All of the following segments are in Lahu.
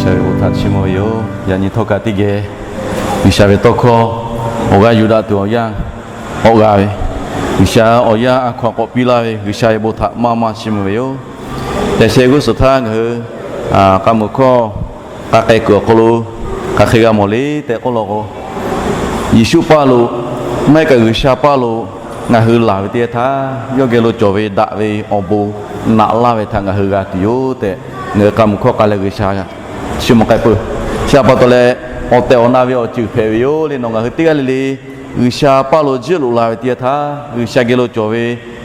G'uiˬsha ve bon htaꞈ chiˇ mvuh ve yoˬ. Yaꞈ nyi htawˇ kaꞈ teˇ geh G'uiˬsha ve tawˇ hkawˇ awˬ g'aˇ yuˬ daꞈ tuˬ awˬ yanˇ k'awꞈ g'a ve, G'uiˬsha awˬ yanˇ a hkaw-anˬ k'awꞈ piˇ laˇ ve G'uiˬsha ve bon htaꞈ maˇ maˇ chiˇ mvuh ve yoˬ. Yaꞈ sheh g'uˇ suhˍ htaˇ ngaˬ hui k'a muiˬ hkawˇ k'a k'ai kuiˬ awˬ hk'aw lo hk'aˬ hk'e g'a mawˬ le tehꞈ k'oˆ law k'o, Yeˍsuˆ paˇ lo, maˇ heˆ kaꞈ G'uiˬsha paˇ lo ngaˬ hui laˬ ve teˇ yanˇ htaˇ, yawˇ geh lo cawˬ ve daꞈ ve awˬ bon naꞈ laˇ ve htaꞈ ngaˬ hui g'a tuˬ yoˬ tehꞈ, ngaˬ hui k'a muiˬ hkawˇ k'a leh G'uiˬsha chiˇ mvuh k'ai peuˬ. Chi htaꞈ pa taw leh, awˬ tehˬ awˬ na ve awˬ ceuˬ hpehꞈ ve yoˬ le. Nawˬ ngaˬ hui teˇ g'aˇ le le G'uiˬsha paˇ lo jiˇ loꞈ la ve teˇ yanˇ htaˇ, G'uiˬsha geh lo cawˬ ve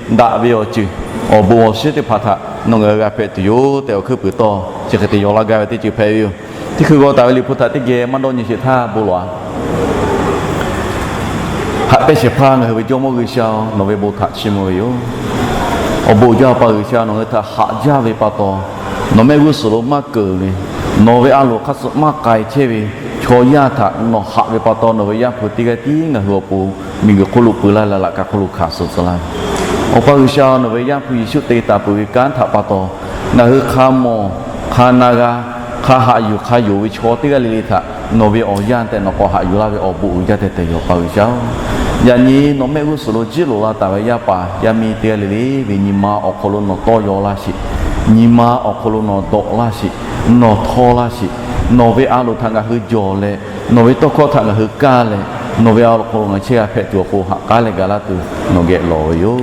daꞈ ve awˬ ceuˬ, awˬ bon awˬ shinˉ teˇ hpaˍ htaꞈ nawˬ ngaˬ hui g'a hpehꞈ tuˬ yoˬ tehꞈ, awˬ hkuiˉ puiˍ tawˇ chi hk'e te yaw laˇ gaˇ ve teˇ ceuˬ hpehꞈ ve yoˬ. Teˇ hkui g'aw taˍ ve Liꞈ hpu htaꞈ teˇ geh maˇ dawˇ nyi sheˍ htaˇ bon lawˬ-a. Haꞈ pehnˇ shehˍ hpaˇ ngaˬ hui ve Jawˇmawˇ G'uiˬsha-oˬ, nawˬ ve bon htaꞈ chiˇ mvuh ve yoˬ. Awˬ bon jaˇ Awˬ pa G'uiˬsha, nawˬ ngaˬ hui htaꞈ haꞈ jaˇ ve pa taw, nawˬ mehˆ g'uˇ suhˍ lo maˇ keunˍ ve, nawˬ ve a loˍ hk'aˇ suh maˇ k'ai chehˇ ve chaw yaˇ htaꞈ nawˬ haꞈ ve pa taw, nawˬ ve Yaˇ hpu teˇ g'aˇ tiˉ ngaˬ hui awˬ pon miˬguiˬ hk'oˆ lo peu laˇ leh laꞈ ka hk'oˆ lo hkanˍ suh tcuh laˇ ve, Awˬ pa G'uiˬsha, nawˬ ve Yaˇ hpu Yeˍsuˆ te taˍ peuˬ ve kanˉ htaꞈ pa taw, ngaˬ hui hk'a mawˬ hk'a na g'a, hk'a haꞈ yuˬ hk'a yonˍ ve chaw teˇ g'aˇ le le htaꞈ nawˬ ve awˬ yanˇ tehꞈ nawˬ k'awꞈ haꞈ yuˬ laˇ ve awˬ bon uiˍ jaˇ tehꞈ tehꞈ yoˬ, Awˬ pa G'uiˬsha-oˬ. Yaꞈ nyi nawˬ mehˆ g'uˇ suhˍ lo jiˇ loꞈ la taˍ ve yaˇ paˍ yaˇ miˇ teˇ g'aˇ le le ve nyi ma awˬ hk'aw lo nawˬ tawˇ yaw laˇ sheˍ. Nyi ma awˬ hk'aw lo nawˬ dawꞈ laˇ sheˍ. Nawˬ htawˇ laˇ sheˍ. Nawˬ ve a loˍ htaꞈ ngaˬ hui jawˬ leh, nawˬ ve tawˇ hkawˇ htaꞈ ngaˬ hui kaˇ leh, nawˬ ve a loˍ hk'aw lo ngaˬ hui chehˇ g'a hpehꞈ tuˬ awˬ pon haꞈ k'aˉ leh ga laˇ tuˬ nawˬ geh lawˬ ve yoˬ.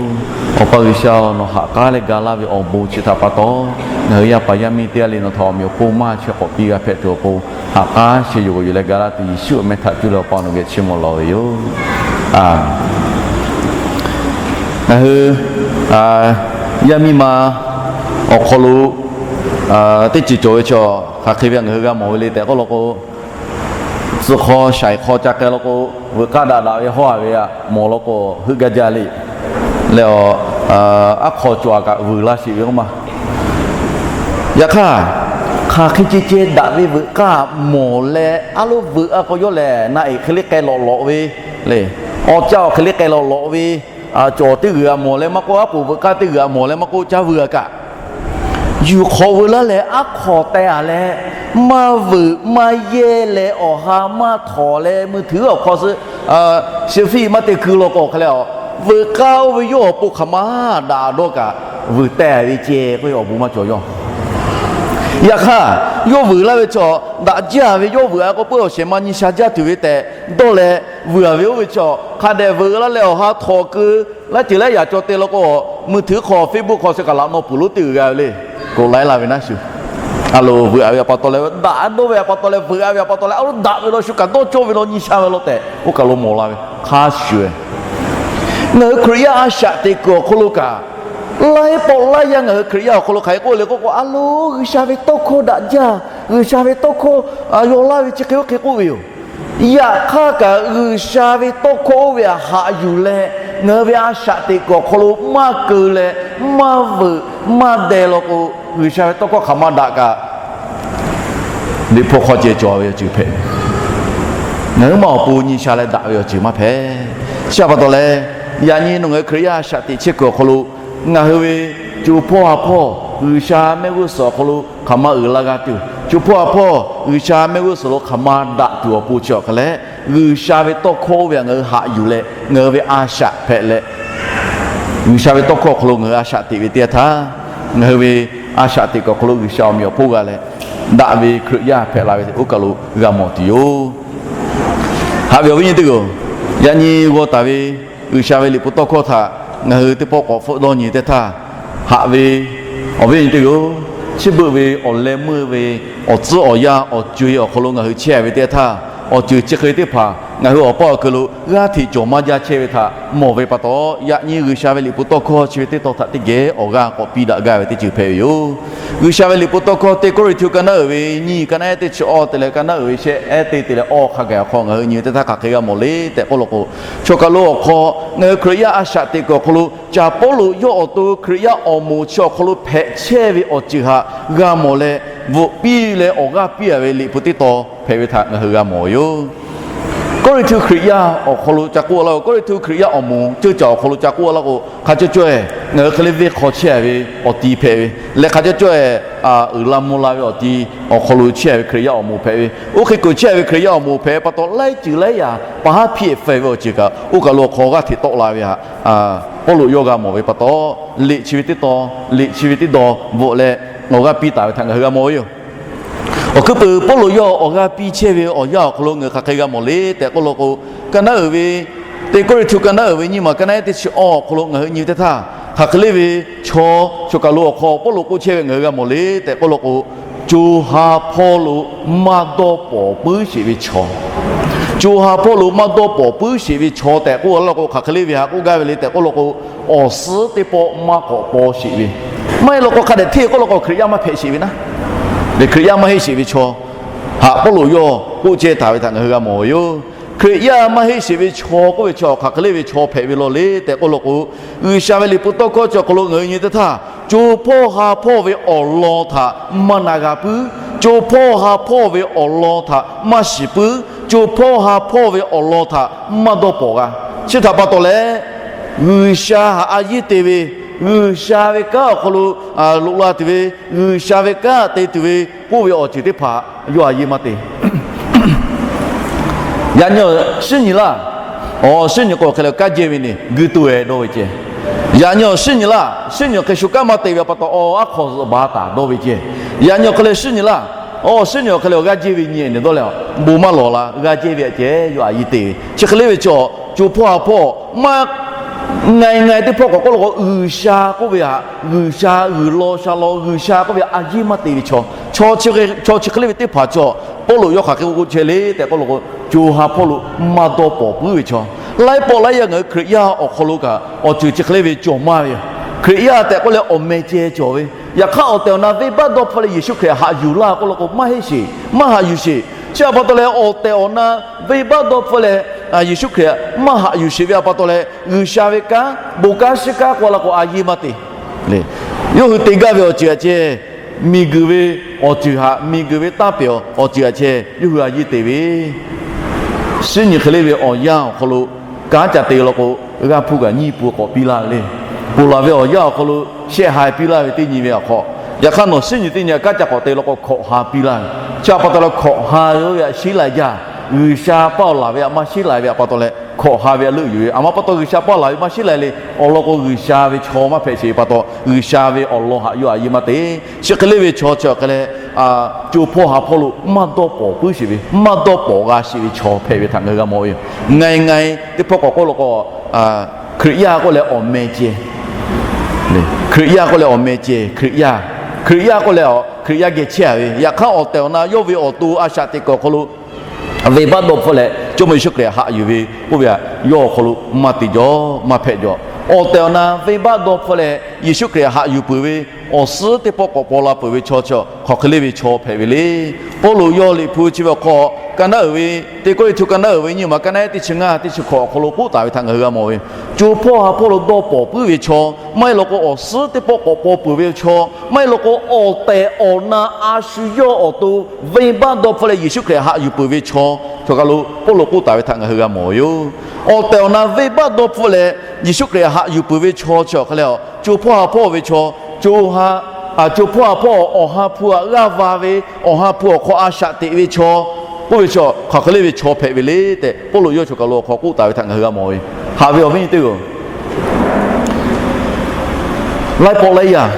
Awˬ pa G'uiˬsha-oˬ, nawˬ haꞈ k'aˉ leh ga laˇ ve awˬ bon chi htaꞈ pa taw, ngaˬ hui yaˇ paˍ yaˇ miˇ teˇ g'aˇ le nawˬ htaꞈ awˬ meꞈ awˬ hponˇ maˇ chaweh k'awꞈ piˇ g'a hpehꞈ tuˬ awˬ pon haꞈ k'aˉ sheh yoˬ g'aw yuˬ leh ga laˇ tuˬ Yeˍsuˆ awˬ meh htaꞈ cuˇ leh Awˬ pa nawˬ geh chiˇ mvuh lawˬ ve yoˬ. Ngaˬ hui yaˇ miˇ ma awˬ hk'aw lo teˇ ceuˬ cawˬ ve chaw hk'aˬ hk'e ve ngaˬ hui g'a mawˬ ve le tehꞈ k'oˆ law k'o, tcuh hk'aw shaiˍ hk'aw ca k'ai law k'o, veuꞈ k'aˇ daꞈ daꞈ ve hawˉ a ve htaꞈ mawˬ law k'o, heuˆ gaˇ jaˇ le. Leh awˬ, aˉ hk'aw cawˬ-a kaꞈ vuiˬ laˇ sheˍ ve k'oˆ ma. Yaꞈ hk'aˇ, hk'aˬ hk'e ceh ceh daꞈ ve veuꞈ k'aˇ mawˬ leh, aˉ loˉ veuꞈ a k'o yawˇ lehˬ na eˍ hk'e le k'ai lawꞈ lawꞈ ve le. Awˬ caˇ awˬ hk'e le k'ai lawꞈ lawꞈ ve, cawˬ teˇ g'uiˬ a mawˬ leh maˇ k'oˆ, aˉ poꞈ veuꞈ k'aˇ teˇ g'uiˬ a mawˬ leh maˇ k'oˆ, caˇ vuiˬ a kaꞈ, yuˬ hk'awꞈ veu laˇ leh aˉ hk'aw teh a leh, maˇ veuꞈ maˇ yehˇ leh awˬ ha maˇ htawˍ leh mui htuiˉ awˬ hk'aw suh, shi fiˇ maˇ te ku law k'o hk'e leh a, veuꞈ k'aˇ oˇ ve yawˇ awˬ pon hk'aˬ ma daꞈ dawˇ kaꞈ, vuiˬ teh ve ceh k'oˆ ve awˬ bon maˇ cawˬ yawˇ. Yaꞈ hk'aˇ, yawˇ vuiˬ laˇ ve chaw daꞈ jaˇ ve yawˇ vuiˬ a k'o peuˬ awˬ shehˍ ma nyi sha jaˇ tuˬ ve tehꞈ dawˇ leh vuiˬ a ve oˇ ve chaw hk'a dehꞈ veuꞈ laˇ leh awˬ ha htawꞈ keu laˇ ceuˬ leh yaꞈ caw te law k'o, mui htuiˉ hk'aw Facebook hk'aw chi kaꞈ laꞈ naw puˬ lonˉ teˇ g'uiˬ g'a ve le. K'oꞈ laiˉ la ve naˉ shuˍ, a loˍ veuꞈ a ve a pa taw leh daꞈ dawˇ ve a pa taw leh veuꞈ a ve a pa taw leh a loˉ daꞈ ve law shu kaꞈ dawˇ cawˇ ve law nyi sha ve law tehꞈ oˇ kaˬ lo mawˬ la ve hk'a shuˍ, ngaˬ hui Hkriꞈ yaˇ a shaꞈ teꞈ kuiˬ awˬ hk'aw lo kaꞈ, laiˉ pawˆ laiˉ yaˇ ngaˬ hui Hkriꞈ yaˇ awˬ hk'aw lo hk'aˬ hk'e k'oˆ le k'oˆ k'o, a loˍ G'uiˬsha ve tawˇ hkawˇ daꞈ jaˇ, G'uiˬsha ve tawˇ hkawˇ yaw laˇ ve chi hk'e oˇ hk'e k'oˆ ve yoˬ. Yaꞈ hk'aˇ kaꞈ G'uiˬsha ve tawˇ hkawˇ oˇ ve htaꞈ haꞈ yuˬ leh, ngaˬ hui ve a shaꞈ teꞈ kuiˬ awˬ hk'aw lo maˇ keu leh, maˇ veuꞈ maˇ deh law k'o, G'uiˬsha ve tawˇ hkawˇ hk'aˬ ma daꞈ kaꞈ, Liꞈ hpu hk'aw ceh cawˬ ve awˬ ceuˬ hpehꞈ. Ngaˬ hui ma awˬ pon nyi sha leh daꞈ ve awˬ ceuˬ maˇ hpehꞈ. Chi htaꞈ pa taw leh, yaꞈ nyi nawˬ ngaˬ hui Hkriꞈ yaˇ a shaꞈ teꞈ chehˇ kuiˬ awˬ hk'aw lo, ngaˬ hui ve co hpawˇ ha hpawˇ G'uiˬsha mehˆ g'uˇ suhˍ awˬ hk'aw lo hk'aˬ ma uiˍ la g'a tuˬ, co hpawˇ ha hpawˇ G'uiˬsha mehˆ g'uˇ suhˍ lo hk'aˬ ma daꞈ tuˬ awˬ pon chi awˬ hk'e leh, G'uiˬsha ve tawˇ hkawˇ oˇ ve htaꞈ ngaˬ hui haꞈ yuˬ leh ngaˬ hui ve a shaꞈ hpehꞈ leh, G'uiˬsha ve tawˇ hkawˇ awˬ hk'aw lo ngaˬ hui a shaꞈ teꞈ ve teˇ yanˇ htaˇ, ngaˬ hui ve a shaꞈ teꞈ kuiˬ awˬ hk'aw lo G'uiˬsha awˬ meꞈ awˬ hponˇ g'a leh, daꞈ ve Hkriꞈ yaˇ hpehꞈ la ve oˇ kaˬ lo g'a mawˬ tuˬ yoˬ. Haꞈ ve awˬ viˉ nyi teˇ g'aˇ-oˬ, yaꞈ nyi g'aw taˍ ve G'uiˬsha ve Liꞈ hpu tawˇ hkawˇ htaꞈ ngaˬ hui teˇ pawˆ k'awꞈ hpfuhˆ dawˇ nyi teˇ htaˇ, haꞈ ve awˬ viˉ nyi teˇ g'aˇ-oˬ, chi beuꞈ ve awˬ leh meuˇ ve awˬ tcuhˉ awˬ yanˇ awˬ co-e awˬ hk'aw lo ngaˬ hui chehˇ ve teˇ htaˇ, awˬ ceuˬ chi hk'e teˇ hpaˍ ngaˬ hui awˬ paˇ awˬ hk'e lo g'aˇ hteꞈ cawˬ maˇ jaˇ chehˇ ve htaꞈ mawˬ ve pa taw, yaꞈ nyi G'uiˬsha ve Liꞈ hpu tawˇ hkawˇ chi ve teˇ tawn htaꞈ teˇ geh awˬ g'aˇ k'awꞈ piˇ daꞈ gaˇ ve teˇ ceuˬ hpehꞈ ve yoˬ. G'uiˬsha ve Liꞈ hpu tawˇ hkawˇ Teˇ Kawˇrenˍhtuˆ ka naˉ uiˍ ve nyiˇ ka naˉ ehˉ teˇ chi awˇ te leh ka naˉ uiˍ ve shehˆ ehˉ teˇ te leh awˇ hk'a gaˬ awˬ hk'aw ngaˬ hui nyi ve teˇ htaˇ hk'aˬ hk'e g'a mawˬ le tehꞈ k'oˆ law k'o, chaw kaˬ lo awˬ hk'aw ngaˬ hui Hkriꞈ yaˇ a shaꞈ teꞈ kuiˬ awˬ hk'aw lo caˍ Pawˇluꞈ yawˇ awˬ to Hkriꞈ yaˇ awˬ moˍ chi awˬ hk'aw lo hpehꞈ chehˇ ve awˬ ceuˬ htaꞈ g'a mawˬ leh, bvuhꞈ piˇ leh awˬ g'aˇ piˇ a ve Liꞈ hpu teˇ tawn hpehꞈ ve htaꞈ ngaˬ hui g'a mawˬ ve yoˬ. Kawˇrenˍhtuˆ Hkriꞈ yaˇ awˬ hk'aw lo ca k'oˆ laˇ k'o, Kawˇrenˍhtuˆ Hkriꞈ yaˇ awˬ moˍ ceuˇ caˬ awˬ hk'aw lo ca k'oˆ laˇ k'o, hk'a cawˇ cawˇ-e ngaˬ hui hk'e le venˇ hk'aw chehˇ ve awˬ ti hpehꞈ ve, leh hk'a cawˇ cawˇ-e uiˍ la mvuh la ve awˬ ti awˬ hk'aw lo chehˇ ve Hkriꞈ yaˇ awˬ moˍ hpehꞈ ve, oˇ hk'e kuˬ chehˇ ve Hkriꞈ yaˇ awˬ moˍ hpehꞈ pa taw, laiˉ ceuˬ laiˉ yaꞈ pa haˉ hpiˇ-e faiˍ ve awˬ ceuˬ kaꞈ, oˇ kaˬ lo awˬ hk'aw g'aˇ hteꞈ tawˆ la ve htaꞈ Pawˇluꞈ yawˇ g'a mawˬ ve pa taw, liꞈ chi ve teˇ tawn, liꞈ chi ve teˇ dawn bvuhꞈ leh awˬ g'aˇ piˇ taˍ ve htaꞈ ngaˬ hui g'a mawˬ ve yoˬ. Awˬ hkuiˉ puiˍ Pawˇluꞈ yawˇ awˬ g'aˇ piˇ chehˇ ve awˬ yanˇ awˬ hk'aw lo ngaˬ hui hk'aˬ hk'e g'a mawˬ le tehꞈ k'oˆ law k'o, ka naˉ uiˍ ve, Teˇ Kawˇrenˍhtuˆ ka naˉ uiˍ ve nyiˇ maˬ ka naˉ ehˉ teˇ chi awˇ awˬ hk'aw lo ngaˬ hui nyi ve teˇ htaˇ, hk'aˬ hk'e le ve chaw, choˬ kaˬ lo awˬ hk'aw Pawˇluꞈ k'oˆ chehˇ ve ngaˬ hui g'a mawˬ le tehꞈ k'oˆ law k'o, co ha hpawˇ lo maˇ dawˇ pawˍ puiˉ sheˍ ve chaw. Co ha hpawˇ lo maˇ dawˇ pawˍ puiˉ sheˍ ve chaw tehꞈ k'oˆ law k'o, hk'aˬ hk'e le ve htaꞈ k'oˆ gaˇ ve le tehꞈ k'oˆ law k'o, awˬ suhˉ teˇ pawˆ maˇ k'awꞈ paw sheˍ ve, maˇ heˆ law k'o hk'a dehꞈ hteˇ k'oˆ law k'o Hkriꞈ yaˇ maˇ hpehꞈ sheˍ ve naˉ, Hkriꞈ yaˇ maˇ heˆ sheˍ ve chaw htaꞈ Pawˇluꞈ yawˇ k'oˆ chehˇ taˍ ve htaꞈ ngaˬ hui g'a mawˬ ve yoˬ. Hkriꞈ yaˇ maˇ heˆ sheˍ ve chaw k'oˆ ve chaw hk'aˬ hk'e le ve chaw hpehꞈ ve law le tehꞈ k'oˆ law k'o, G'uiˬsha ve liꞈ hpu tawˇ hkawˇ chi awˬ hk'aw lo ngaˬ hui nyi teˇ htaˇ, co hpawˇ ha hpawˇ ve awˬ lawn htaꞈ maˇ na g'a puiˉ, co hpawˇ ha hpawˇ ve awˬ lawn htaꞈ maˇ shiˍ puiˉ, co hpawˇ ha hpawˇ ve awˬ lawn htaꞈ maˇ dawˇ pawˍ g'a. Chi htaꞈ pa taw leh, G'uiˬsha htaꞈ a yeˇ te ve, G'uiˬsha ve kanˉ awˬ hk'aw lo loꞈ la tuˬ ve, G'uiˬsha ve kanˉ te tuˬ ve k'oˆ ve awˬ ceuˬ teˇ hpaˍ yawˇ a yeˇ maˇ te. Yaꞈ nyi awˬ shinˉ nyi laˇ. Awˬ shinˉ nyi k'o hk'e leh kanˉ jehˇ ve ne gui to-e dawˇ ve ceh. Yaꞈ nyi awˬ shinˉ nyi laˇ. Shinˉ nyi awˬ hk'e shu kanˉ maˇ te ve pa taw, awˬ aˉ hk'aw zuhꞈ baˬ taˍ dawˇ ve ceh. Yaꞈ nyi awˬ hk'e leh shinˉ nyi laˇ. Awˬ shinˉ nyi awˬ hk'e leh awˬ g'aˇ jehˇ ve nyi-e ne dawˇ leh, bon maˇ lawˬ la, g'aˇ jehˇ ve a ceh yawˇ a yeˇ te ve. Chi hk'e le ve chaw, co hpawˇ ha hpawˇ maˇ ngaˬ ngaˬ teˇ hpawˇ k'awꞈ k'oˆ law k'o, G'uiˬsha k'oˆ ve htaꞈ, G'uiˬsha g'uiˬ law sha law G'uiˬsha k'oˆ ve a yeˇ maˇ te ve chaw, chaw chi hk'e le ve teˇ hpaˍ chaw Pawˇluꞈ yawˇ hk'aˬ hk'e k'oˆ chehˇ le tehꞈ k'oˆ law k'o, co ha hpawˇ lo maˇ dawˇ pawˍ puiˉ ve chaw. Laiˉ pawˆ laiˉ yaˇ ngaˬ hui Hkriꞈ yaˇ awˬ hk'aw lo kaꞈ awˬ ceuˬ chi hk'e le ve cawˬ maˇ ve yoˬ. Hkriꞈ yaˇ tehꞈ k'oˆ leh awˬ meh ceh cawˬ ve, yaꞈ hk'aˇ awˬ tehˬ awˬ na venˇbaˆ dawˇ hpfuhˆ leh Yeˍsuˆ Hkriꞈ htaꞈ haꞈ yuˬ laˇ k'oˆ law k'o, maˇ heˆ sheˍ, maˇ haꞈ yuˬ sheˍ. Chi htaꞈ pa taw leh awˬ tehˬ awˬ na venˇbaˆ dawˇ hpfuhˆ leh Yeˍsuˆ Hkriꞈ htaꞈ maˇ haꞈ yuˬ sheˍ ve htaꞈ pa taw leh, G'uiˬsha ve kanˉ bon kanˉ shiˉ kanˉ k'oˆ la k'o a yeˇ maˇ te. Yawˇ hui te gaˇ ve awˬ ceuˬ htaꞈ ceh, miˬguiˬ ve awˬ ceuˬ htaꞈ, miˬguiˬ ve taˇ pehˍ awˬ ceuˬ htaꞈ ceh yawˇ hui a yeˇ te ve Shinˉ nyi hk'e le ve awˬ yanˇ awˬ hk'aw lo kanˉ ca te law k'o, g'aˇ hpuˇ kaꞈ nyiˇ pun k'awꞈ piˇ laˇ ve le. Ponˬ laˬ ve awˬ yanˇ awˬ hk'aw lo shehˆ ha piˇ laˇ ve teˇ nyi ve awˬ hk'aw, yaꞈ hk'aˇ nawˬ shinˉ nyi teˇ nyi kanˉ ca k'awꞈ te law k'o, hkawꞈ ha piˇ laˇ ve. Chi htaꞈ pa taw leh hkawꞈ ha ve a shinˉ la jaˇ. G'uiˬsha paˇ laˬ ve htaꞈ maˇ shinˉ la ve htaꞈ pa taw leh hkawꞈ ha ve a leuˆ yuˬ ve. Aˬ ma pa taw G'uiˬsha paˇ laˬ ve maˇ shinˉ la le. Awˬ lawn k'o, G'uiˬsha ve chaw maˇ hpehꞈ sheˍ ve pa taw, G'uiˬsha ve awˬ lawn htaꞈ yawˇ a yeˇ maˇ te. Chi hk'e le ve chaw chi awˬ hk'e leh, co hpawˇ ha hpawˇ lo maˇ dawˇ pawˍ puiˉ sheˍ ve, maˇ dawˇ pawˍ g'a sheˍ ve chaw hpehꞈ ve htaꞈ ngaˬ hui g'a mawˬ ve yoˬ. Ngaˬ ngaˬ teˇ hpawˇ k'awꞈ k'oˆ law k'o, Hkriꞈ yaˇ k'oˆ leh awˬ meh ceh, Hkriꞈ yaˇ k'oˆ leh awˬ meh ceh, Hkriꞈ yaˇ, Hkriꞈ yaˇ k'oˆ leh Hkriꞈ yaˇ geh chehˇ a ve, yaꞈ hk'aˇ awˬ tehˬ awˬ na yawˇ ve awˬ to a shaꞈ teꞈ kuiˬ awˬ hk'aw lo venˇbaˆ dawˇ hpfuhˆ leh Jawˇmawˇ Yeˍsuˆ Hkriꞈ haꞈ yuˬ ve k'oˆ ve htaꞈ yawˇ awˬ hk'aw lo maˇ te jaw, maˇ hpehꞈ jaw. Awˬ tehˬ awˬ na venˇbaˆ dawˇ hpfuhˆ leh Yeˍsuˆ Hkriꞈ haꞈ yuˬ peuˬ ve awˬ suhˉ teˇ pawˆ k'awꞈ paw la peuˬ ve chaw chi hk'aˬ hk'e le ve chaw hpehꞈ ve le. Pawˇluꞈ yawˇ liꞈ hpu chi ve awˬ hk'aw ka naˉ uiˍ ve, Teˇ Kawˇrenˍhtuˆ ka naˉ uiˍ ve nyiˇ maˬ ka naˉ ehˉ teˇ chi ngaˇ teˇ chi hkawꞈ awˬ hk'aw lo k'oˆ taˍ ve htaꞈ ngaˬ hui g'a mawˬ ve, co hpawˇ ha hpawˇ lo dawˇ pawˍ puiˉ ve chaw, maˇ heˆ law k'o awˬ suhˉ teˇ pawˆ k'awꞈ paw peuˬ ve chaw, maˇ heˆ law k'o awˬ tehˬ awˬ na a shu yawˇ awˬ to venˇbaˆ dawˇ hpfuhˆ leh Yeˍsuˆ Hkriꞈ haꞈ yuˬ peuˬ ve chaw, chaw kaˬ lo Pawˇluꞈ k'oˆ taˍ ve htaꞈ ngaˬ hui g'a mawˬ ve yoˬ. Awˬ tehˬ awˬ na venˇbaˆ dawˇ hpfuhˆ leh Yeˍsuˆ Hkriꞈ haꞈ yuˬ peuˬ ve chaw chi awˬ hk'e leh, co hpawˇ ha hpawˇ ve chaw, co ha, co hpawˇ ha hpawˇ awˬ ha hpu htaꞈ g'aˇ va ve, awˬ ha hpu awˬ hk'aw a shaꞈ teꞈ ve chaw, k'oˆ ve chaw hk'aˬ hk'e le ve chaw hpehꞈ ve le tehꞈ Pawˇluꞈ yawˇ chaw kaˬ lo awˬ hk'aw k'oˆ taˍ ve htaꞈ ngaˬ hui g'a mawˬ ve. Haꞈ ve awˬ viˉ nyi teˇ-oˬ, laiˉ pawˆ laiˉ yaˇ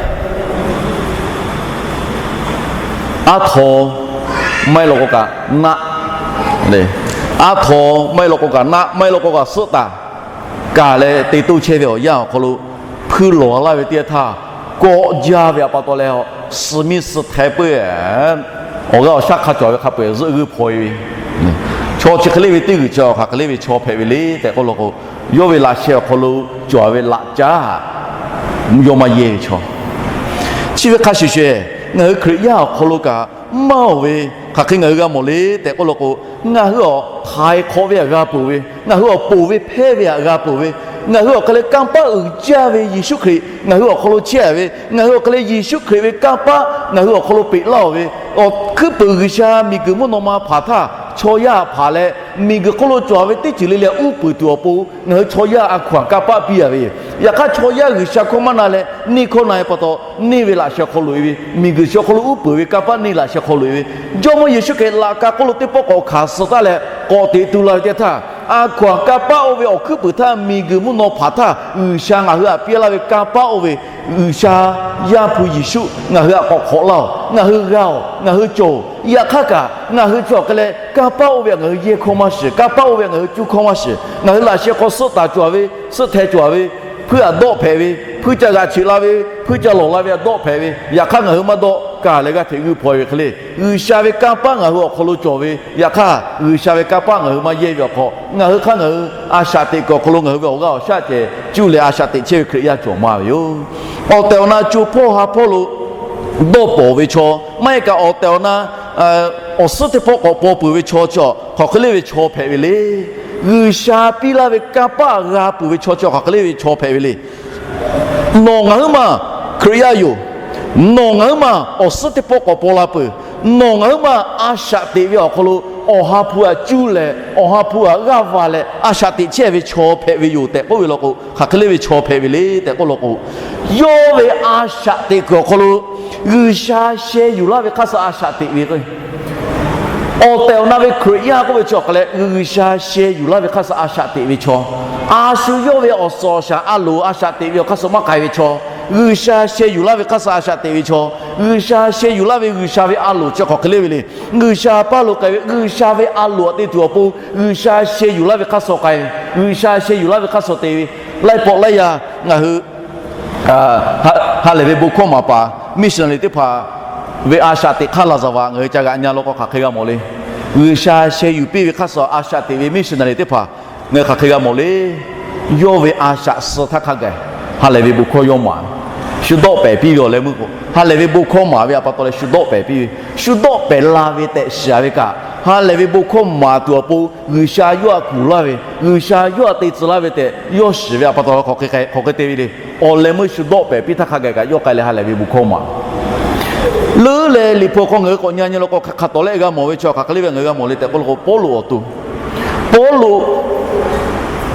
aˉ htaw maˇ heˆ law k'o kaꞈ naˆ, aˉ htaw maˇ heˆ law k'o kaꞈ naˆ, maˇ heˆ law k'o kaꞈ suhˆ taˍ kaˬ leh te toˇ chehˇ ve awˬ yanˇ awˬ hk'aw lo hpuiˇ lawˬ laˇ ve teˇ yanˇ htaˇ, kawˆ jaˇ ve htaꞈ pa taw leh, suh miˇ suh hteh peuˬ awˬ g'aˇ awˬ shaˉ hk'a cawˬ ve hk'a peu-eˬ zuhˆ g'uiˇ hpaw-e ve chaw chi hk'e le ve teˇ g'uiˬ chi hk'aˬ hk'e le ve chaw hpehꞈ ve le tehꞈ k'oˆ law k'o, yawˇ ve laꞈ sheh awˬ hk'aw lo cawˬ ve laꞈ caˉ yawˇ maˇ yehˇ ve chaw. Chi ve hk'a shuˍ shuˍ, ngaˬ hui Hkriꞈ yaˇ awˬ hk'aw lo kaꞈ maˇ oˬ ve, hk'aˬ hk'e ngaˬ hui g'a mawˬ le tehꞈ k'oˆ law k'o, ngaˬ hui awˬ htaiˍ hk'awꞈ ve htaꞈ g'a peuˬ ve, ngaˬ hui awˬ ponˬ ve hpehˇ ve htaꞈ g'a peuˬ ve, ngaˬ hui awˬ hk'e leh kanˇ paˆ uiˍ jaˇ ve Yeˍsuˆ Hkriꞈ ngaˬ hui awˬ hk'aw lo chehˇ ve, ngaˬ hui awˬ hk'e leh Yeˍsuˆ Hkriꞈ ve kanˇ paˆ ngaˬ hui awˬ hk'aw lo peꞈ laˇ-oˬ ve, awˬ hkuiˉ puiˍ G'uiˬsha miˬguiˬ mvuhˇ naw ma hpanˍ htaˇ Chaw yaˇ hpanˍ leh miˬguiˬ hk'oˆ lo cawˬ ve teˇ ceuˬ le le uˉ peunˍ tuˬ awˬ pon ngaˬ hui chaw yaˇ a hkaw anˬ kanˇ paˆ piˇ a ve. Yaꞈ hk'aˇ chaw yaˇ G'uiˬsha hkawˇ maˇ na leh neˇ hkawˇ na ve pa taw, neˇ ve laꞈ sheh hk'aw loꞈ e ve, miˬguiˬ sheh hk'aw lo uˉ peunˍ ve kanˇ paˆ neˇ laꞈ sheh hk'aw loꞈ e ve, Jawˇmawˇ Yeˍsuˆ Hkriꞈ laꞈ ka hk'oˆ lo teˇ pawˆ k'awꞈ hkanˍ suh taˉ leh k'awꞈ teꞈ tu la ve teˇ htaˇ, a hkaw anˬ kanˇ paˆ oˇ ve awˬ hkuiˉ puiˍ htaˇ miˬguiˬ mvuhˇ naw hpanˍ htaˇ G'uiˬsha ngaˬ hui htaꞈ piˇ laˇ ve kanˇ paˆ oˇ ve G'uiˬsha Yaˇ hpu Yeˍsuˆ ngaˬ hui htaꞈ k'awꞈ hk'awꞈ laˇ-oˬ. Ngaˬ hui g'a-oˬ, ngaˬ hui cawˬ-oˬ. Yaꞈ hk'aˇ kaꞈ ngaˬ hui chi awˬ hk'e leh kanˇ paˆ oˇ ve htaꞈ ngaˬ hui yehˇ hkawˇ maˇ shiˍ, kanˇ paˆ oˇ ve htaꞈ ngaˬ hui cuˇ hkawˇ maˇ shiˍ. Ngaˬ hui laꞈ sheh hk'aw suhˆ taˍ cawˬ ve, suhˆ hteh cawˬ ve, hpuiˇ htaꞈ dawˆ hpehꞈ ve, hpuiˇ ca g'aꞈ cheꞈ la ve, hpuiˇ ca lawˬ la ve htaꞈ dawˆ hpehꞈ ve, yaꞈ hk'aˇ ngaˬ hui maˇ dawˆ kaˬ leh g'aˇ hteꞈ g'uiˇ hpaw ve hk'e le, G'uiˬsha ve kanˇ paˆ ngaˬ hui awˬ hk'aw lo cawˬ ve, yaꞈ hk'aˇ G'uiˬsha ve kanˇ paˆ ngaˬ hui maˇ yehˇ ve awˬ hk'aw, ngaˬ hui hk'aˇ ngaˬ hui a shaꞈ teꞈ kuiˬ awˬ hk'aw lo ngaˬ hui ve awˬ g'aˇ awˬ shaˉ ceh cuˇ leh a shaꞈ teꞈ chehˇ ve Hkriꞈ yaˇ cawˬ maˇ ve yoˬ. Awˬ tehˬ awˬ na co hpawˇ ha hpawˇ lo dawˇ pawnˍ ve chaw, maˇ heˆ kaꞈ awˬ tehˬ awˬ na awˬ suhˉ teˇ pawˆ k'awꞈ paw peuˬ ve chaw chi hk'aˬ hk'e le ve chaw hpehꞈ ve le. G'uiˬsha piˇ laˇ ve kanˇ paˆ g'a peuˬ ve chaw chi hk'aˬ hk'e le ve chaw hpehꞈ ve le. Nawˬ ngaˬ huiˉ maˬ Hkriꞈ yaˇ yoˬ. Nawˬ ngaˬ huiˉ maˬ awˬ suhˉ teˇ pawˆ k'awꞈ paw la peuˬ. Nawˬ ngaˬ huiˉ maˬ a shaꞈ teꞈ ve awˬ hk'aw lo Awˬ ha hpu htaꞈ cuˇ leh Awˬ ha hpu htaꞈ g'aˇ va leh a shaꞈ teꞈ chehˇ ve chaw hpehꞈ ve yoˬ tehꞈ k'oˆ ve law k'o, hk'aˬ hk'e le ve chaw hpehꞈ ve le tehꞈ k'oˆ law k'o, yawˇ ve a shaꞈ teꞈ kuiˬ awˬ hk'aw lo G'uiˬsha sheh yuˬ laˇ ve hk'aˇ suh a shaꞈ teꞈ ve k'o, awˬ tehˬ awˬ na ve Hkriꞈ yaˇ k'oˆ ve chi awˬ hk'aˬ leh G'uiˬsha sheh yuˬ laˇ ve hk'aˇ suh a shaꞈ teꞈ ve chaw, a shu yawˇ ve awˬ suhˍ awˬ shaˍ a loˍ a shaꞈ teꞈ ve awˬ hk'aˇ suh maˇ k'ai ve chaw, G'uiˬsha sheh yuˬ laˇ ve hk'aˇ suh a shaꞈ teꞈ ve chaw, G'uiˬsha sheh yuˬ laˇ ve G'uiˬsha ve a loˍ chi hk'aˬ hk'e le ve le. G'uiˬsha paˇ lo k'ai ve G'uiˬsha ve a loˍ htaꞈ te tuˬ awˬ pon G'uiˬsha sheh yuˬ laˇ ve hk'aˇ suh k'ai ve, G'uiˬsha sheh yuˬ laˇ ve hk'aˇ suh te ve, laiˉ pawˆ laiˉ yaˇ ngaˬ hui ha lehˬ ve bon hkawˇ maˍ paˍ missionary teˇ hpaˍ ve a shaꞈ teꞈ hk'aˇ laˍ zaˍ vaꞈ ngaˬ hui ca g'aꞈ nyi law k'o hk'aˬ hk'e g'a mawˬ le. G'uiˬsha sheh yuˬ piˇ ve hk'aˇ suh a shaꞈ teꞈ ve missionary teˇ hpaˍ ngaˬ hui hk'aˬ hk'e g'a mawˬ le. Yawˇ ve a shaꞈ suh htaˇ hk'a gaˬ ha lehˬ ve bon hkawˇ yawˇ maˍ ve, shu dawˆ pehˍ piˇ ve awˬ leh meuˇ k'o, ha lehˬ ve bon hkawˇ maˍ ve htaꞈ pa taw leh shu dawˆ pehˍ piˇ ve, shu dawˆ pehˍ la ve tehꞈ shiˍ ve kaꞈ, ha lehˬ ve bon hkawˇ maˍ tuˬ awˬ pon G'uiˬsha yawˇ htaꞈ kuˬ laˇ ve, G'uiˬsha yawˇ htaꞈ te tcuh laˇ ve tehꞈ yawˇ shiˍ ve htaꞈ pa taw hk'aˬ hk'e te ve le. Awˬ leh meuˇ shu dawˆ pehˍ piˇ htaˇ hk'a gaˬ kaꞈ yawˇ k'ai leh ha lehˬ ve bon hkawˇ maˍ leuˉ leh Liꞈ hpu hk'aw ngaˬ hui k'awꞈ nyi nyi law k'o, hk'aˬ hk'aˬ tawˍ leh g'a mawˬ ve chi hk'aˬ hk'e le ve ngaˬ hui g'a mawˬ le tehꞈ k'oˆ law k'o, Pawˇluꞈ awˬ to, Pawˇluꞈ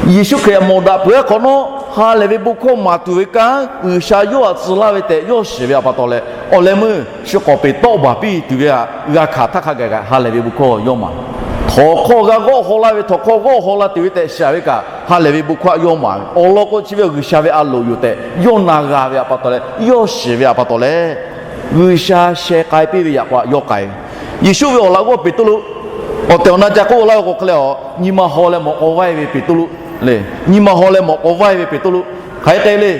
Yeˍsuˆ Hkriꞈ htaꞈ mawˬ daꞈ peuˬ hk'awꞈ nawˉ, ha lehˬ ve bon hkawˇ maˍ tuˬ ve kanˉ G'uiˬsha yawˇ htaꞈ tcuh laˇ ve tehꞈ yawˇ shiˍ ve htaꞈ pa taw leh, awˬ leh meuˇ shu k'awꞈ peˬ tawˆ baˬ piˇ tuˬ ve htaꞈ g'a hkanˍ htaˇ hk'a gaˬ kaꞈ ha lehˬ ve bon hkawˇ yawˇ maˍ. Htawnˍ hkawˇ g'a g'awˆ haw la ve, htawnˍ hkawˇ g'awˆ haw la tuˬ ve tehꞈ shiˍ ve kaꞈ, ha lehˬ ve bon hkawˇ htaꞈ yawˇ maˍ ve awˬ lawn k'o, chi ve G'uiˬsha ve a loˍ yoˬ tehꞈ yawˇ na g'a ve htaꞈ pa taw leh, yawˇ shiˍ ve htaꞈ pa taw leh, G'uiˬsha sheh k'ai piˇ ve yaꞈ k'aw htaꞈ yawˇ k'ai ve. Yeˍsuˆ ve awˬ laꞈ g'awˇ Peˍtruˆ, awˬ tehˬ awˬ na ca k'oˆ laˇ ve k'o hk'e leh, a nyi ma haw leh mawꞈ k'aw vaiˇ ve Peˍtruˆ le. Nyi ma haw leh mawꞈ k'aw vaiˇ ve Peˍtruˆ hk'aˬ hk'e k'ai le.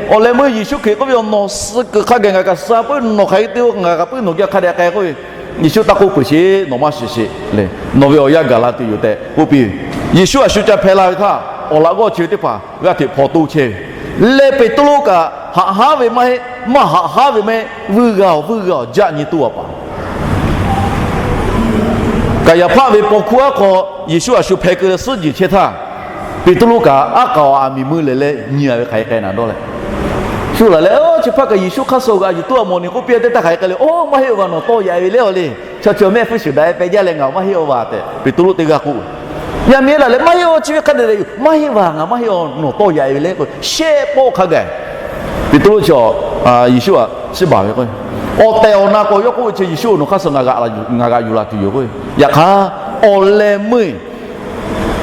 Awˬ leh meuˇ Yeˍsuˆ Hkriꞈ k'oˆ ve, Nawˬ suh kuiˬ hk'a gaˬ ngaˬ kaꞈ suh puiˉ, nawˬ hk'aˬ hk'e te-o, ngaˬ kaꞈ puiˉ nawˬ geh hk'a dehꞈ k'ai k'oˆ ve, Yeˍsuˆ taˇ k'oˆ peuˬ sheˍ, Nawˬ maˇ shiˍ sheˍ le. Nawˬ ve awˬ yanˇ gaˬ la tuˬ yoˬ tehꞈ k'oˆ piˇ ve. Yeˍsuˆ a shu ca hpeh la ve htaˇ, awˬ laꞈ g'awˇ chi ve teˇ hpaˍ g'aˇ hteꞈ hpaw toˇ chehˇ ve, leh Peˍtruˆ kaꞈ haꞈ haˉ ve maˇ heˆ, maˇ haꞈ haˉ ve maˇ heˆ, vuiˇ g'a-oˬ, vuiˇ g'a-oˬ, jaˆ nyi toˇ a paˍ Kaˍyaˍhpaˆ ve paw hkuˇ aˉ hk'aw Yeˍsuˆ a shu hpeh keu leh suhˉ jeˬ chehˇ htaˇ, Peˍtruˆ kaꞈ aˉ k'aoˍ aˬ miˍ mui leh leh nyi a ve hk'aˬ hk'e k'ai naˍ dawˇ leh, shu laˬ leh, Chi hpaˇ kaꞈ Yeˍsuˆ hk'aˇ suh g'aꞈ yuˬ tuˬ a mawˬ ni k'oˆ piˇ teˇ htaˇ hk'aˬ hk'e k'ai le, Oˇ, maˇ heˆ-oˬ vaˬ, nawˬ tawˇ yaꞈ-e ve leh-aˬ le. Chaw chaw mehˆ hpfuhˇ shuˍ daꞈ-e peh jaˇ leh ngaˬ maˇ heˆ-oˬ vaˬ tehꞈ Peˍtruˆ teˇ g'aˇ k'oˆ. Yaˇ miˇ laˬ leh, Maˇ heˆ-oˬ, chi ve hk'a dehꞈ dehꞈ yoˬ, maˇ heˆ-oˬ, nawˬ tawˇ yaꞈ-e ve leh k'o, shehˆ pawˆ hk'a gaˬ Peˍtruˆ chi Yeˍsuˆ htaꞈ chiˇ baˬ ve k'o, awˬ tehˬ awˬ na k'awꞈ yawˇ k'oˆ ve chi, Yeˍsuˆ-oˬ, nawˬ hk'aˇ suh ngaˬ g'aꞈ yuˬ laˬ tuˬ yoˬ k'o. Yaꞈ hk'aˇ, awˬ leh meuˇ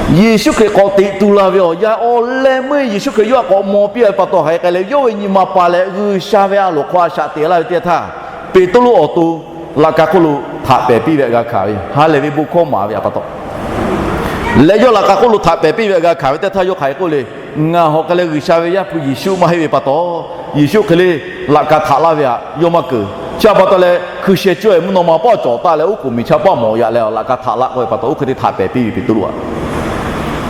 Yeˍsuˆ Hkriꞈ k'awꞈ teꞈ tu la ve awˬ yanˇ, awˬ leh meuˇ Yeˍsuˆ Hkriꞈ yawˇ htaꞈ k'awꞈ maw piˇ ve pa taw hk'aˬ hk'e k'ai leh, yawˇ ve nyi ma pa leh G'uiˬsha ve a loˍ hk'aw a shaꞈ teꞈ laˇ ve teˇ htaˇ, Peˍtruˆ awˬ to laꞈ ka hk'oˆ lo htaꞈ pehˍ piˇ ve htaꞈ g'a hkanˍ ve, ha lehˬ ve bon hkawˇ maˍ ve htaꞈ pa taw leh, yawˇ laꞈ ka hk'oˆ lo htaꞈ pehˍ piˇ ve htaꞈ g'a hkanˍ ve teˇ htaˇ yawˇ hk'aˬ hk'e k'oˆ le, Ngaˬ hawꞈ k'ai leh G'uiˬsha ve Yaˇ hpu Yeˍsuˆ maˇ heˆ ve pa taw, Yeˍsuˆ hk'e le laꞈ ka htaꞈ laˇ ve htaꞈ yawˇ maˇ keunˍ. Chi htaꞈ pa taw leh, hkui sheh cawˇ-e mvuhˇ naw ma paˆ cawˬ taˍ leh, oˉ k'oˍ miˬ chaˇ paˆ mawˬ yaꞈ leh laꞈ ka htaꞈ laˇ k'oˆ ve pa taw, oˇ hk'e te htaꞈ pehˍ piˇ ve Peˍtruˆ htaꞈ.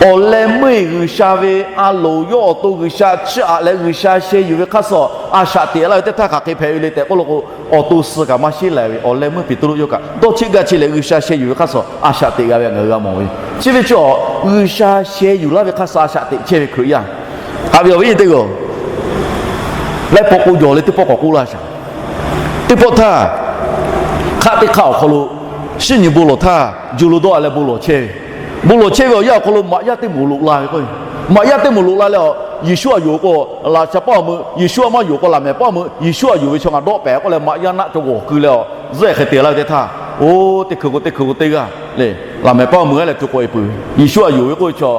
Awˬ leh meuˇ G'uiˬsha ve a loˍ yawˇ awˬ to G'uiˬsha chiˇ aꞈ leh G'uiˬsha sheh yuˬ ve hk'aˇ suh a shaꞈ teꞈ laˇ ve teˇ htaˇ hk'aˬ hk'e hpehꞈ ve le tehꞈ k'oˆ law k'o, awˬ to suh kaꞈ maˇ sheˉ lai ve awˬ leh meuˇ Peˍtruˆ yawˇ kaꞈ dawˇ cheˆ gaˇ cheˆ leh G'uiˬsha sheh yuˬ ve hk'aˇ suh a shaꞈ teꞈ g'a ve htaꞈ ngaˬ hui g'a mawˬ ve. Chi ve chi awˬ, G'uiˬsha sheh yuˬ laˇ ve hk'aˇ suh a shaꞈ teꞈ chehˇ ve Hkriꞈ yaˇ haꞈ ve awˬ viˉ nyi teˇ g'aˇ-oˬ, laiˉ pawˆ k'oˆ jawˬ leh teˇ pawˆ k'awꞈ k'oˆ laˇ shaˍ. Teˇ pawˆ htaˇ, hk'aˆ teˇ hk'aˆ awˬ hk'aw lo Shinˉ nyi bon lawˬ htaˇ, juˇ lo dawˇ a leh bon lawˬ chehˇ ve. Bon lawˬ chehˇ ve awˬ yanˇ awˬ hk'aw lo maꞈ yaˇ teˇ moˍ loꞈ la ve k'o, maꞈ yaˇ teˇ moˍ loꞈ la leh, Yeˍsuˆ a yonˍ k'o, laꞈ sha paˇ awˬ meuꞈ, Yeˍsuˆ a maˇ yonˍ k'o, laꞈ mehˍ paˇ awˬ meuꞈ Yeˍsuˆ a yonˍ ve chaw ngaˬ dawˆ pehˍ k'oˆ leh, maꞈ yaˇ naˆ cawˬ g'awˬ keu leh, zuhˆ hk'e te laˇ ve teˇ htaˇ, oˇ teˇ hkui k'o teˇ hkui k'o teˇ g'aˇ le, laꞈ mehˍ paˇ awˬ meuꞈ a leh tuˬ k'awꞈ e peuˬ. Yeˍsuˆ a yonˍ ve k'oˆ ve chaw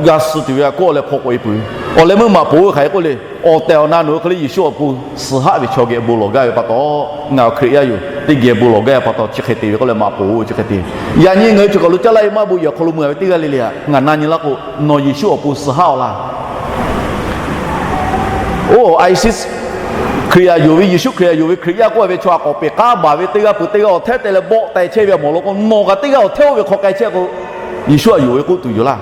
g'a suh tuˬ ve a kawˆ leh hpaw k'awꞈ e peuˬ. Awˬ leh meuˇ maꞈ poˍ ve hk'aˬ hk'e k'oˆ le, awˬ tehˬ awˬ na nawˬ hui hk'e le Yeˍsuˆ awˬ pon suh haˆ ve chaw geh bon lawˬ gaˇ ve pa taw, ngaˬ hui Hkriꞈ yaˇ yoˬ teˇ geh bon lawˬ gaˇ ve pa taw chi hk'e te ve k'oˆ leh maꞈ poˍ chi hk'e te. Yaꞈ nyi ngaˬ hui cawˬ kaˬ lo caˇ laˇ e maˇ bon yehˬ awˬ hk'aw lo mui a ve teˇ g'aˇ le le a, ngaˬ na nyi laˇ k'o, nawˬ Yeˍsuˆ awˬ pon suh haˆ awˬ laˇ. Oˇ, ISIS Hkriꞈ yaˇ yonˍ ve, Yeˍsuˆ Hkriꞈ yaˇ yonˍ ve Hkriꞈ yaˇ k'oˆ ve chaw a k'awꞈ peꞈ k'aˉ baˬ ve teˇ g'aˇ peuˬ teˇ g'aˇ awˬ hteˇ te leh bawˆ teh chehˇ ve a mawˬ law k'o, nawˬ kaꞈ teˇ g'aˇ awˬ hteˇ oˇ ve hk'aw k'ai chehˇ k'o, Yeˍsuˆ a yonˍ ve k'oˆ tuˬ yoˬ laˇ.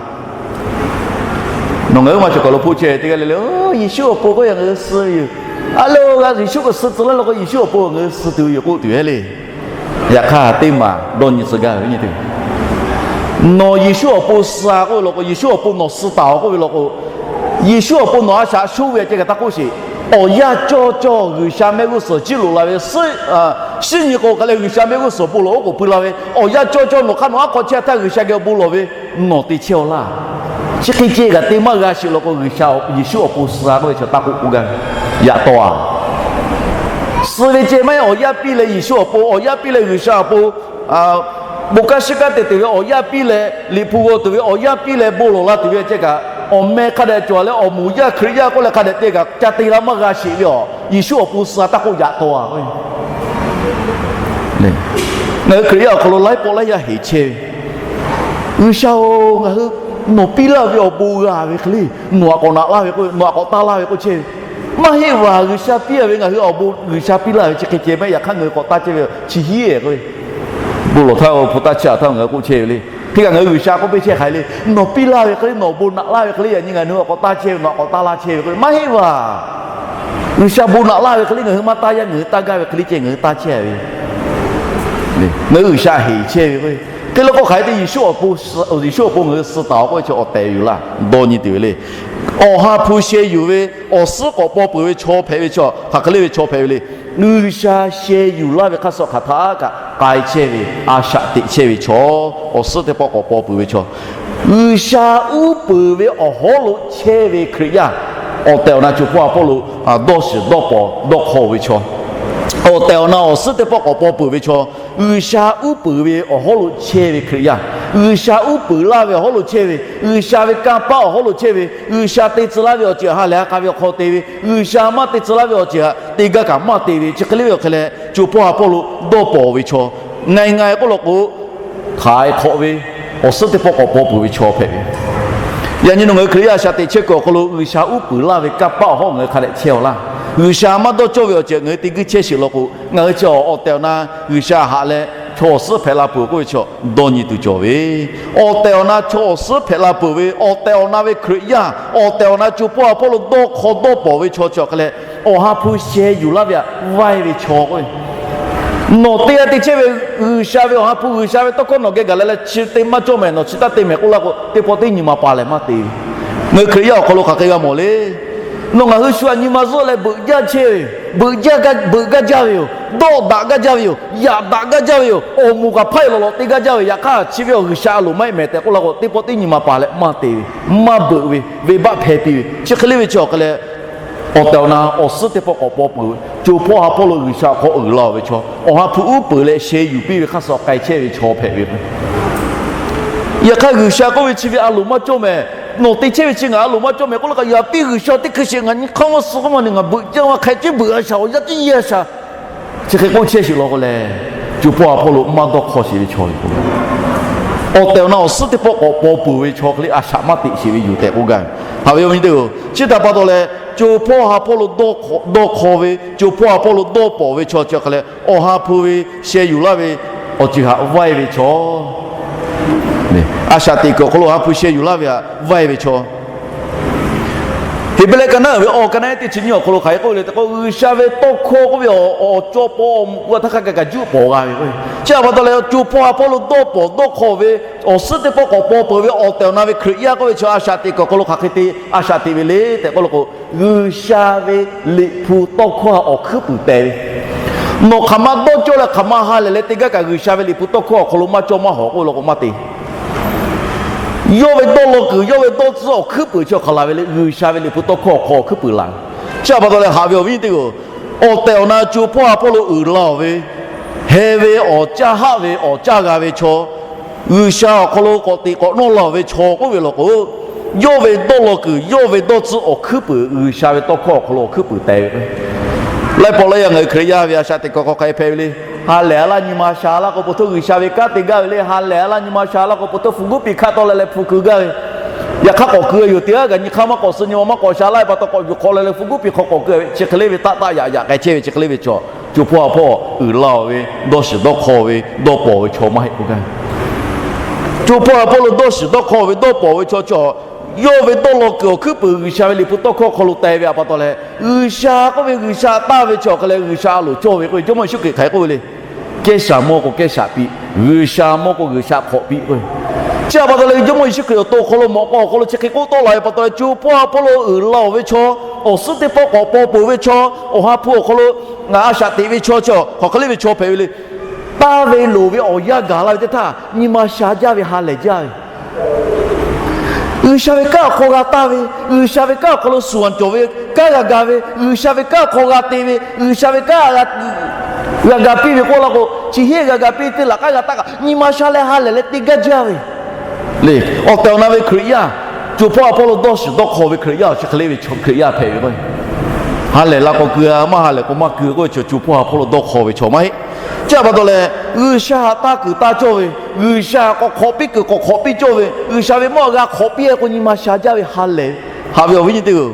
Nawˬ ngaˬ hui maˇ cawˬ kaˬ lo hpoˆ chehˇ teˇ g'aˇ le le, Yeˍsuˆ awˬ pon k'oˆ yaꞈ ngaˬ hui suh ve yoˬ. A lo g'a Yeˍsuˆ k'o suh tcuh laˇ law k'o, Yeˍsuˆ awˬ pon ngaˬ hui suh tuˬ ve yoˬ k'oˆ tuˬ yoˬ le. Yaꞈ hk'aˇ teˇ maˬ dawˇ nyi tcuh gaˇ ve nyi teˇ, nawˬ Yeˍsuˆ awˬ pon suh a k'oˆ ve law k'o, Yeˍsuˆ awˬ pon nawˬ suh taˍ a k'oˆ ve law k'o, Yeˍsuˆ awˬ pon nawˬ a shaꞈ sho ve a ceh kaꞈ taˇ k'oˆ sheˍ. Awˬ yanˇ cawˇ cawˇ G'uiˬsha mehˆ g'uˇ suhˍ jiˇ loꞈ la ve suhˉ, shinˉ nyi k'o hk'aˬ leh G'uiˬsha mehˆ g'uˇ suhˍ bon lawˬ oˉ k'oˍ pui la ve, awˬ yanˇ cawˇ cawˇ nawˬ hk'aˇ nawˬ aˉ hk'aw chehˇ htaˇ G'uiˬsha geh bon lawˬ ve, nawˬ te chehˇ a laˇ. Chi hk'e ceh kaꞈ te maˇ g'a sheˍ law k'o, G'uiˬsha Yeˍsuˆ awˬ pon suh a k'oˆ ve chaw taˇ k'oˆ k'oˆ gaˇ ve. Yaꞈ taw a suh ve ceh maˇ heˆ. Awˬ yanˇ piˇ leh Yeˍsuˆ awˬ pon, awˬ yanˇ piˇ leh G'uiˬsha awˬ pon, bon kanˉ shiˉ kanˉ te tuˬ ve awˬ yanˇ piˇ leh, Liꞈ hpu g'aw tuˬ ve awˬ yanˇ piˇ leh bon lawˬ la tuˬ ve ceh kaꞈ, awˬ meh hk'a dehꞈ cawˬ leh awˬ moˍ yaˇ Hkriꞈ yaˇ k'oˆ leh hk'a dehꞈ te kaꞈ ca te la maˇ g'a sheˍ ve a. Yeˍsuˆ awˬ pon suh a taˇ k'oˆ yaꞈ taw a. Ngaˬ hui Hkriꞈ yaˇ awˬ hk'aw lo laiˉ pawˆ laiˉ yaˇ heˍ chehˇ ve, G'uiˬsha-oˬ, ngaˬ hui nawˬ piˇ laˇ ve awˬ bon g'a ve hk'e le, nawˬ aꞈ k'awꞈ naꞈ laˇ ve k'o, nawˬ aꞈ k'awꞈ taˇ laˇ ve k'oˆ chehˇ ve. Maˇ heˆ vaˬ, G'uiˬsha piˇ a ve ngaˬ hui awˬ bon G'uiˬsha piˇ laˇ ve chi hk'e ceh maˇ heˆ. Yaꞈ hk'aˇ ngaˬ hui k'awꞈ taˇ chehˇ ve chi hiˉ-e k'o, bon lawˬ htaˇ awˬ hpu taˇ chiˇ aꞈ htaˇ ngaˬ hui k'oˆ chehˇ ve le. Hk'e kaꞈ ngaˬ hui G'uiˬsha k'oˆ piˇ chehˇ hk'aˬ hk'e le, nawˬ piˇ laˇ ve hk'e le, nawˬ awˬ bon naꞈ laˇ ve hk'e le, yaꞈ nyi ngaˬ hui aꞈ k'awꞈ taˇ chehˇ ve, nawˬ aꞈ k'awꞈ taˇ laˇ chehˇ ve k'o, maˇ heˆ vaˬ. G'uiˬsha bon naꞈ laˇ ve hk'e le ngaˬ hui maˇ taˇ yaˇ, ngaˬ hui taˇ gaˇ ve hk'e le ceh ngaˬ hui taˇ chehˇ ve. Ngaˬ hui G'uiˬsha heˍ chehˇ ve k'o, hk'e le k'o hk'aˬ hk'e te Yeˍsuˆ awˬ pon, Yeˍsuˆ awˬ pon ngaˬ hui suh taˍ a k'oˆ ve chi awˬ tehˬ ve yoˬ laˇ. Dawˇ nyi tuˬ ve le. Awˬ ha hpu sheh yuˬ ve, awˬ suhˉ k'awꞈ paw peuˬ ve chaw hpehꞈ ve chaw, hk'aˬ hk'e le ve chaw hpehꞈ ve le. G'uiˬsha sheh yuˬ laˇ ve hk'aˇ suh hk'aˬ htaˇ kaꞈ k'ai chehˇ ve, a shaꞈ teꞈ chehˇ ve chaw, awˬ suhˉ teˇ pawˆ k'awꞈ paw peuˬ ve chaw, G'uiˬsha uˉ peunˍ ve awˬ hawˉ lo chehˇ ve Hkriꞈ yaˇ, awˬ tehˬ awˬ na co hpawˇ ha hpawˇ lo dawˇ shiˍ dawˇ paw dawˇ hk'aw ve chaw, awˬ tehˬ awˬ na awˬ suhˉ teˇ pawˆ k'awꞈ paw peuˬ ve chaw, G'uiˬsha uˉ peunˍ ve awˬ hawˉ lo chehˇ ve Hkriꞈ yaˇ, G'uiˬsha uˉ peunˍ laˇ ve awˬ hawˉ lo chehˇ ve, G'uiˬsha ve kanˇ paˆ awˬ hawˉ lo chehˇ ve, G'uiˬsha te tcuh laˇ ve awˬ ceuˬ ha lehˬ ha k'a ve awˬ hk'aw te ve, G'uiˬsha maˇ te tcuh laˇ ve awˬ ceuˬ htaꞈ te gaˇ kaꞈ maˇ te ve, chi hk'e le ve awˬ hk'e leh co hpawˇ ha hpawˇ lo dawˇ paw ve chaw, ngaˬ ngaˬ k'oˆ law k'o, htaiˍ hk'awꞈ ve, awˬ suhˉ teˇ pawˆ k'awꞈ paw peuˬ ve chaw hpehꞈ ve. Yaꞈ nyi nawˬ ngaˬ hui Hkriꞈ yaˇ a shaꞈ teꞈ chehˇ kuiˬ awˬ hk'aw lo G'uiˬsha uˉ peunˍ laˇ ve kanˇ paˆ awˬ hawˉ ngaˬ hui hk'a dehꞈ chehˇ a laˇ. G'uiˬsha maˇ dawˇ cawˇ ve awˬ ceuˬ ngaˬ hui te guiˇ chehˇ sheˍ law k'o, ngaˬ hui chi awˬ tehˬ awˬ na G'uiˬsha haꞈ leh chaw awˬ suhˉ hpehꞈ la peuˬ k'oˆ ve chaw dawˇ nyi tuˬ cawˬ ve. Awˬ tehˬ awˬ na chaw awˬ suhˉ hpehꞈ la peuˬ ve, awˬ tehˬ awˬ na ve Hkriꞈ yaˇ, awˬ tehˬ awˬ na co hpawˇ ha hpawˇ lo dawˇ hk'aw dawˇ paw ve chaw chi awˬ hk'e leh, awˬ ha hpu sheh yuˬ laˇ ve htaꞈ vaiˇ ve chaw k'o, nawˬ teˇ g'aˇ te chehˇ ve G'uiˬsha ve awˬ ha hpu G'uiˬsha ve tawˇ hkawˇ nawˬ geh gaˬ la leh chi te maˇ cawˇ mehˍ, nawˬ chi taˇ te mehˍ k'oˆ laˇ k'o, teˇ pawˆ teˇ nyi ma pa lehˬ maˇ te ve. Ngaˬ hui Hkriꞈ yaˇ awˬ hk'aw lo hk'aˬ hk'e g'a mawˬ le. Nawˬ ngaˬ hui shu aꞈ nyi ma zuhˆ leh beuꞈ jaˇ chehˇ ve yoˬ, beuꞈ gaˇ jaˇ ve yoˬ, dawˆ daꞈ gaˇ jaˇ ve yoˬ, yaꞈ daꞈ gaˇ jaˇ ve yoˬ, awˬ moˍ kaꞈ hpaˇ e lawˬ lawꞈ te gaˇ jaˇ ve, yaꞈ hk'aˇ chi ve awˬ G'uiˬsha a loˍ maˇ heˆ mehˍ tehꞈ k'oˆ laˇ k'o, teˇ pawˆ teˇ nyi ma pa leh maˇ te ve, maˇ beuꞈ ve, venˇbaˆ hpeh piˇ ve, chi hk'e le ve chi awˬ hk'e leh, awˬ tehˬ awˬ na awˬ suhˉ teˇ pawˆ k'awꞈ paw peuˬ ve, co hpawˇ ha hpawˇ lo G'uiˬsha awˬ hk'aw uiˍ la ve chaw, awˬ ha hpu uˉ peunˍ leh sheh yuˬ piˇ ve hk'aˇ suh k'ai chehˇ ve chaw hpehꞈ ve. Yaꞈ hk'aˇ G'uiˬsha k'oˆ ve chi ve a loˍ maˇ cawˇ mehˍ. Nawˬ te chehˇ ve chi ngaˬ a loˍ maˇ cawˇ mehˍ k'oˆ laˇ kaꞈ, yaꞈ piˇ G'uiˬsha teˇ hkui sheˍ ngaˬ nyi hk'aˇ maˇ suh k'oˆ ma ni ngaˬ beuꞈ jaˇ maˇ hk'e ceˉ beuꞈ a shaˍ, awˬ yaˇ tiˉ yaˇ shaˍ. Chi hk'e k'oˆ chehˇ sheˍ law k'o lehˬ, co hpawˇ ha hpawˇ lo maˇ dawˇ hk'aw sheˍ ve chaw yoˬ. Awˬ tehˬ awˬ na awˬ suhˉ teˇ pawˆ k'awꞈ paw peuˬ ve chaw hk'e le a shaꞈ maˇ teꞈ sheˍ ve yoˬ tehꞈ k'oˆ gaˇ ve. Haꞈ ve awˬ viˉ teˇ-oˬ, chi htaꞈ pa taw leh, co hpawˇ ha hpawˇ lo dawˇ hk'aw ve, co hpawˇ ha hpawˇ lo dawˇ paw ve chaw chi hk'e leh, awˬ ha hpu ve sheh yuˬ laˇ ve awˬ ceuˬ htaꞈ vaiˇ ve chaw, a shaꞈ teꞈ kuiˬ awˬ hk'aw lo awˬ ha hpu sheh yuˬ laˇ ve htaꞈ vaiˇ ve chaw. Heˍbrehˇ ka naˉ uiˍ ve awˬ ka naˉ teˇ chi nyiˇ awˬ hk'aw lo hk'aˬ hk'e k'oˆ le tehꞈ k'o, G'uiˬsha ve tawˇ hkawˇ k'oˆ ve awˬ cawˇ paw awˬ moˍ ku a htaˇ hk'a gaˬ kaꞈ juˆ pawˍ g'a ve k'o, chi htaꞈ pa taw leh co hpawˇ ha hpawˇ lo dawˇ paw dawˇ hk'aw ve, awˬ suhˉ teˇ pawˆ k'awꞈ paw peuˬ ve awˬ tehˬ awˬ na ve Hkriꞈ yaˇ k'oˆ ve chaw a shaꞈ teꞈ kuiˬ awˬ hk'aw lo hk'aˬ hk'e te a shaꞈ teꞈ ve le tehꞈ k'oˆ law k'o, G'uiˬsha ve Liꞈ hpu tawˇ hkawˇ htaꞈ awˬ hkuiˉ puiˍ teh ve, Nawˬ hk'aˬ ma dawˇ cawˇ leh hk'aˬ ma ha lehˬ leh te gaˇ kaꞈ, G'uiˬsha ve liꞈ hpu tawˇ hkawˇ awˬ hk'aw lo maˇ cawˇ maˇ hawˍ k'oˆ ve law k'o maˇ te. Yawˇ ve dawˇ law kuiˬ, yawˇ ve dawˇ tcuhˉ awˬ hkuiˉ puiˍ chi awˬ hk'aˬ la ve le, G'uiˬsha ve liꞈ hpu tawˇ hkawˇ awˬ hk'aw awˬ hkuiˉ puiˍ la ve. Chi htaꞈ pa taw leh haꞈ ve awˬ viˉ nyi teˇ g'aˇ-oˬ, awˬ tehˬ awˬ na co hpawˇ ha hpawˇ lo uiˍ la-oˬ ve, heh ve awˬ caˇ haˆ ve awˬ caˇ g'a ve chaw, G'uiˬsha awˬ hk'aw lo k'awꞈ teꞈ k'awꞈ nawˇ la-oˬ ve chaw k'oˆ ve law k'o, yawˇ ve dawˇ law kuiˬ, yawˇ ve dawˇ tcuhˉ awˬ hkuiˉ puiˍ G'uiˬsha ve tawˇ hkawˇ awˬ hk'aw lo awˬ hkuiˉ puiˍ teh ve. Laiˉ pawˆ laiˉ yaˇ ngaˬ hui Hkriꞈ yaˇ ve a shaꞈ teꞈ kuiˬ hk'aw hk'a hpehꞈ ve le. Ha lehˬ a laˇ nyi ma sha laˇ k'o, pa taw G'uiˬsha ve kanˉ te gaˇ ve le. Ha lehˬ a laˇ nyi ma sha laˇ k'o, pa taw hpu guˉ piˍ hkaˆ tawˆ leh leh hpu keu gaˇ ve. Yaꞈ hk'aˇ k'awꞈ keu yoˬ, teˇ g'aˇ kaꞈ nyi hk'aˇ maˇ k'awꞈ suh, nyi ma maˇ k'awꞈ sha laˇ ve pa taw k'awꞈ yuˬ hk'awꞈ leh leh hpu guˉ piˍ hk'aw k'awꞈ keu ve, chi hk'e le ve taˆ taˆ yaꞈ yaꞈ k'ai chehˇ ve, chi hk'e le ve chaw, co hpawˇ ha hpawˇ uiˍ la-oˬ ve, dawˇ shiˍ dawˇ hk'aw ve, dawˇ pawˍ ve chaw maˇ heˆ k'oˆ gaˇ. Co hpawˇ ha hpawˇ lo dawˇ shiˍ dawˇ hk'aw ve, dawˇ pawˍ ve chaw chi, yawˇ ve dawˇ law kuiˬ awˬ hkuiˉ puiˍ G'uiˬsha ve liꞈ hpu tawˇ hkawˇ hk'aw lo teh ve a pa taw leh, G'uiˬsha k'oˆ ve G'uiˬsha taˇ ve chi awˬ hk'aˬ leh G'uiˬsha a loˍ cawˇ ve k'oˆ ve, Jawˇmawˇ Yeˍsuˆ Hkriꞈ hk'aˬ hk'e k'oˆ ve le. Kehˉ shaˍ mawˇ k'o kehˉ shaˍ piˇ, G'uiˬsha mawˇ k'o G'uiˬsha hk'awꞈ piˇ k'oˆ ve. Chi a pa taw leh Jawˇmawˇ Yeˍsuˆ Hkriꞈ awˬ to awˬ hk'aw lo mawꞈ k'aw awˬ hk'aw lo chi hk'e k'oˆ tawˆ la ve pa taw leh, co hpawˇ ha hpawˇ lo uiˍ la-oˬ ve chaw, awˬ suhˉ teˇ pawˆ k'awꞈ paw peuˬ ve chaw, awˬ ha hpu awˬ hk'aw lo ngaˬ a shaꞈ teꞈ ve chaw chi hk'aˬ hk'e le ve chaw hpehꞈ ve le. Taˇ ve loˍ ve awˬ yanˇ gaˬ la ve teˇ htaˇ, nyi ma sha jaˇ ve ha lehˬ jaˇ ve G'uiˬsha ve kanˉ awˬ hk'aw g'a taˇ ve, G'uiˬsha ve kanˉ awˬ hk'aw lo suhˍ anˬ cawˬ ve kanˉ g'a ga ve, G'uiˬsha ve kanˉ awˬ hk'aw g'a te ve, G'uiˬsha ve kanˉ g'a ga piˇ ve k'oˆ la k'o, chi heˆ g'a ga piˇ teˇ laꞈ k'aˉ g'a taˇ kaꞈ, nyi ma sha leh ha lehˬ leh te gaˇ jaˇ ve le. Awˬ tehˬ awˬ na ve Hkriꞈ yaˇ, co hpawˇ ha hpawˇ lo dawˇ shiˍ dawˇ hk'aw ve Hkriꞈ yaˇ chi hk'e le ve chaw Hkriꞈ yaˇ hpehꞈ ve k'o, ha lehˬ la k'o keu-a, maˇ ha lehˬ k'o maˇ keu k'oˆ ve chaw, co hpawˇ ha hpawˇ lo dawˇ hk'aw ve chaw maˇ heˆ. Chi a pa taw leh, G'uiˬsha htaꞈ taˇ kuiˬ taˇ cawˇ ve, G'uiˬsha k'awꞈ hk'awꞈ piˇ kuiˬ k'awꞈ hk'awꞈ piˇ cawˇ ve, G'uiˬsha ve mawˇ g'a hk'awꞈ piˇ-e k'o, nyi ma sha jaˇ ve ha lehˬ. Haꞈ ve awˬ viˉ nyi teˇ g'aˇ-oˬ,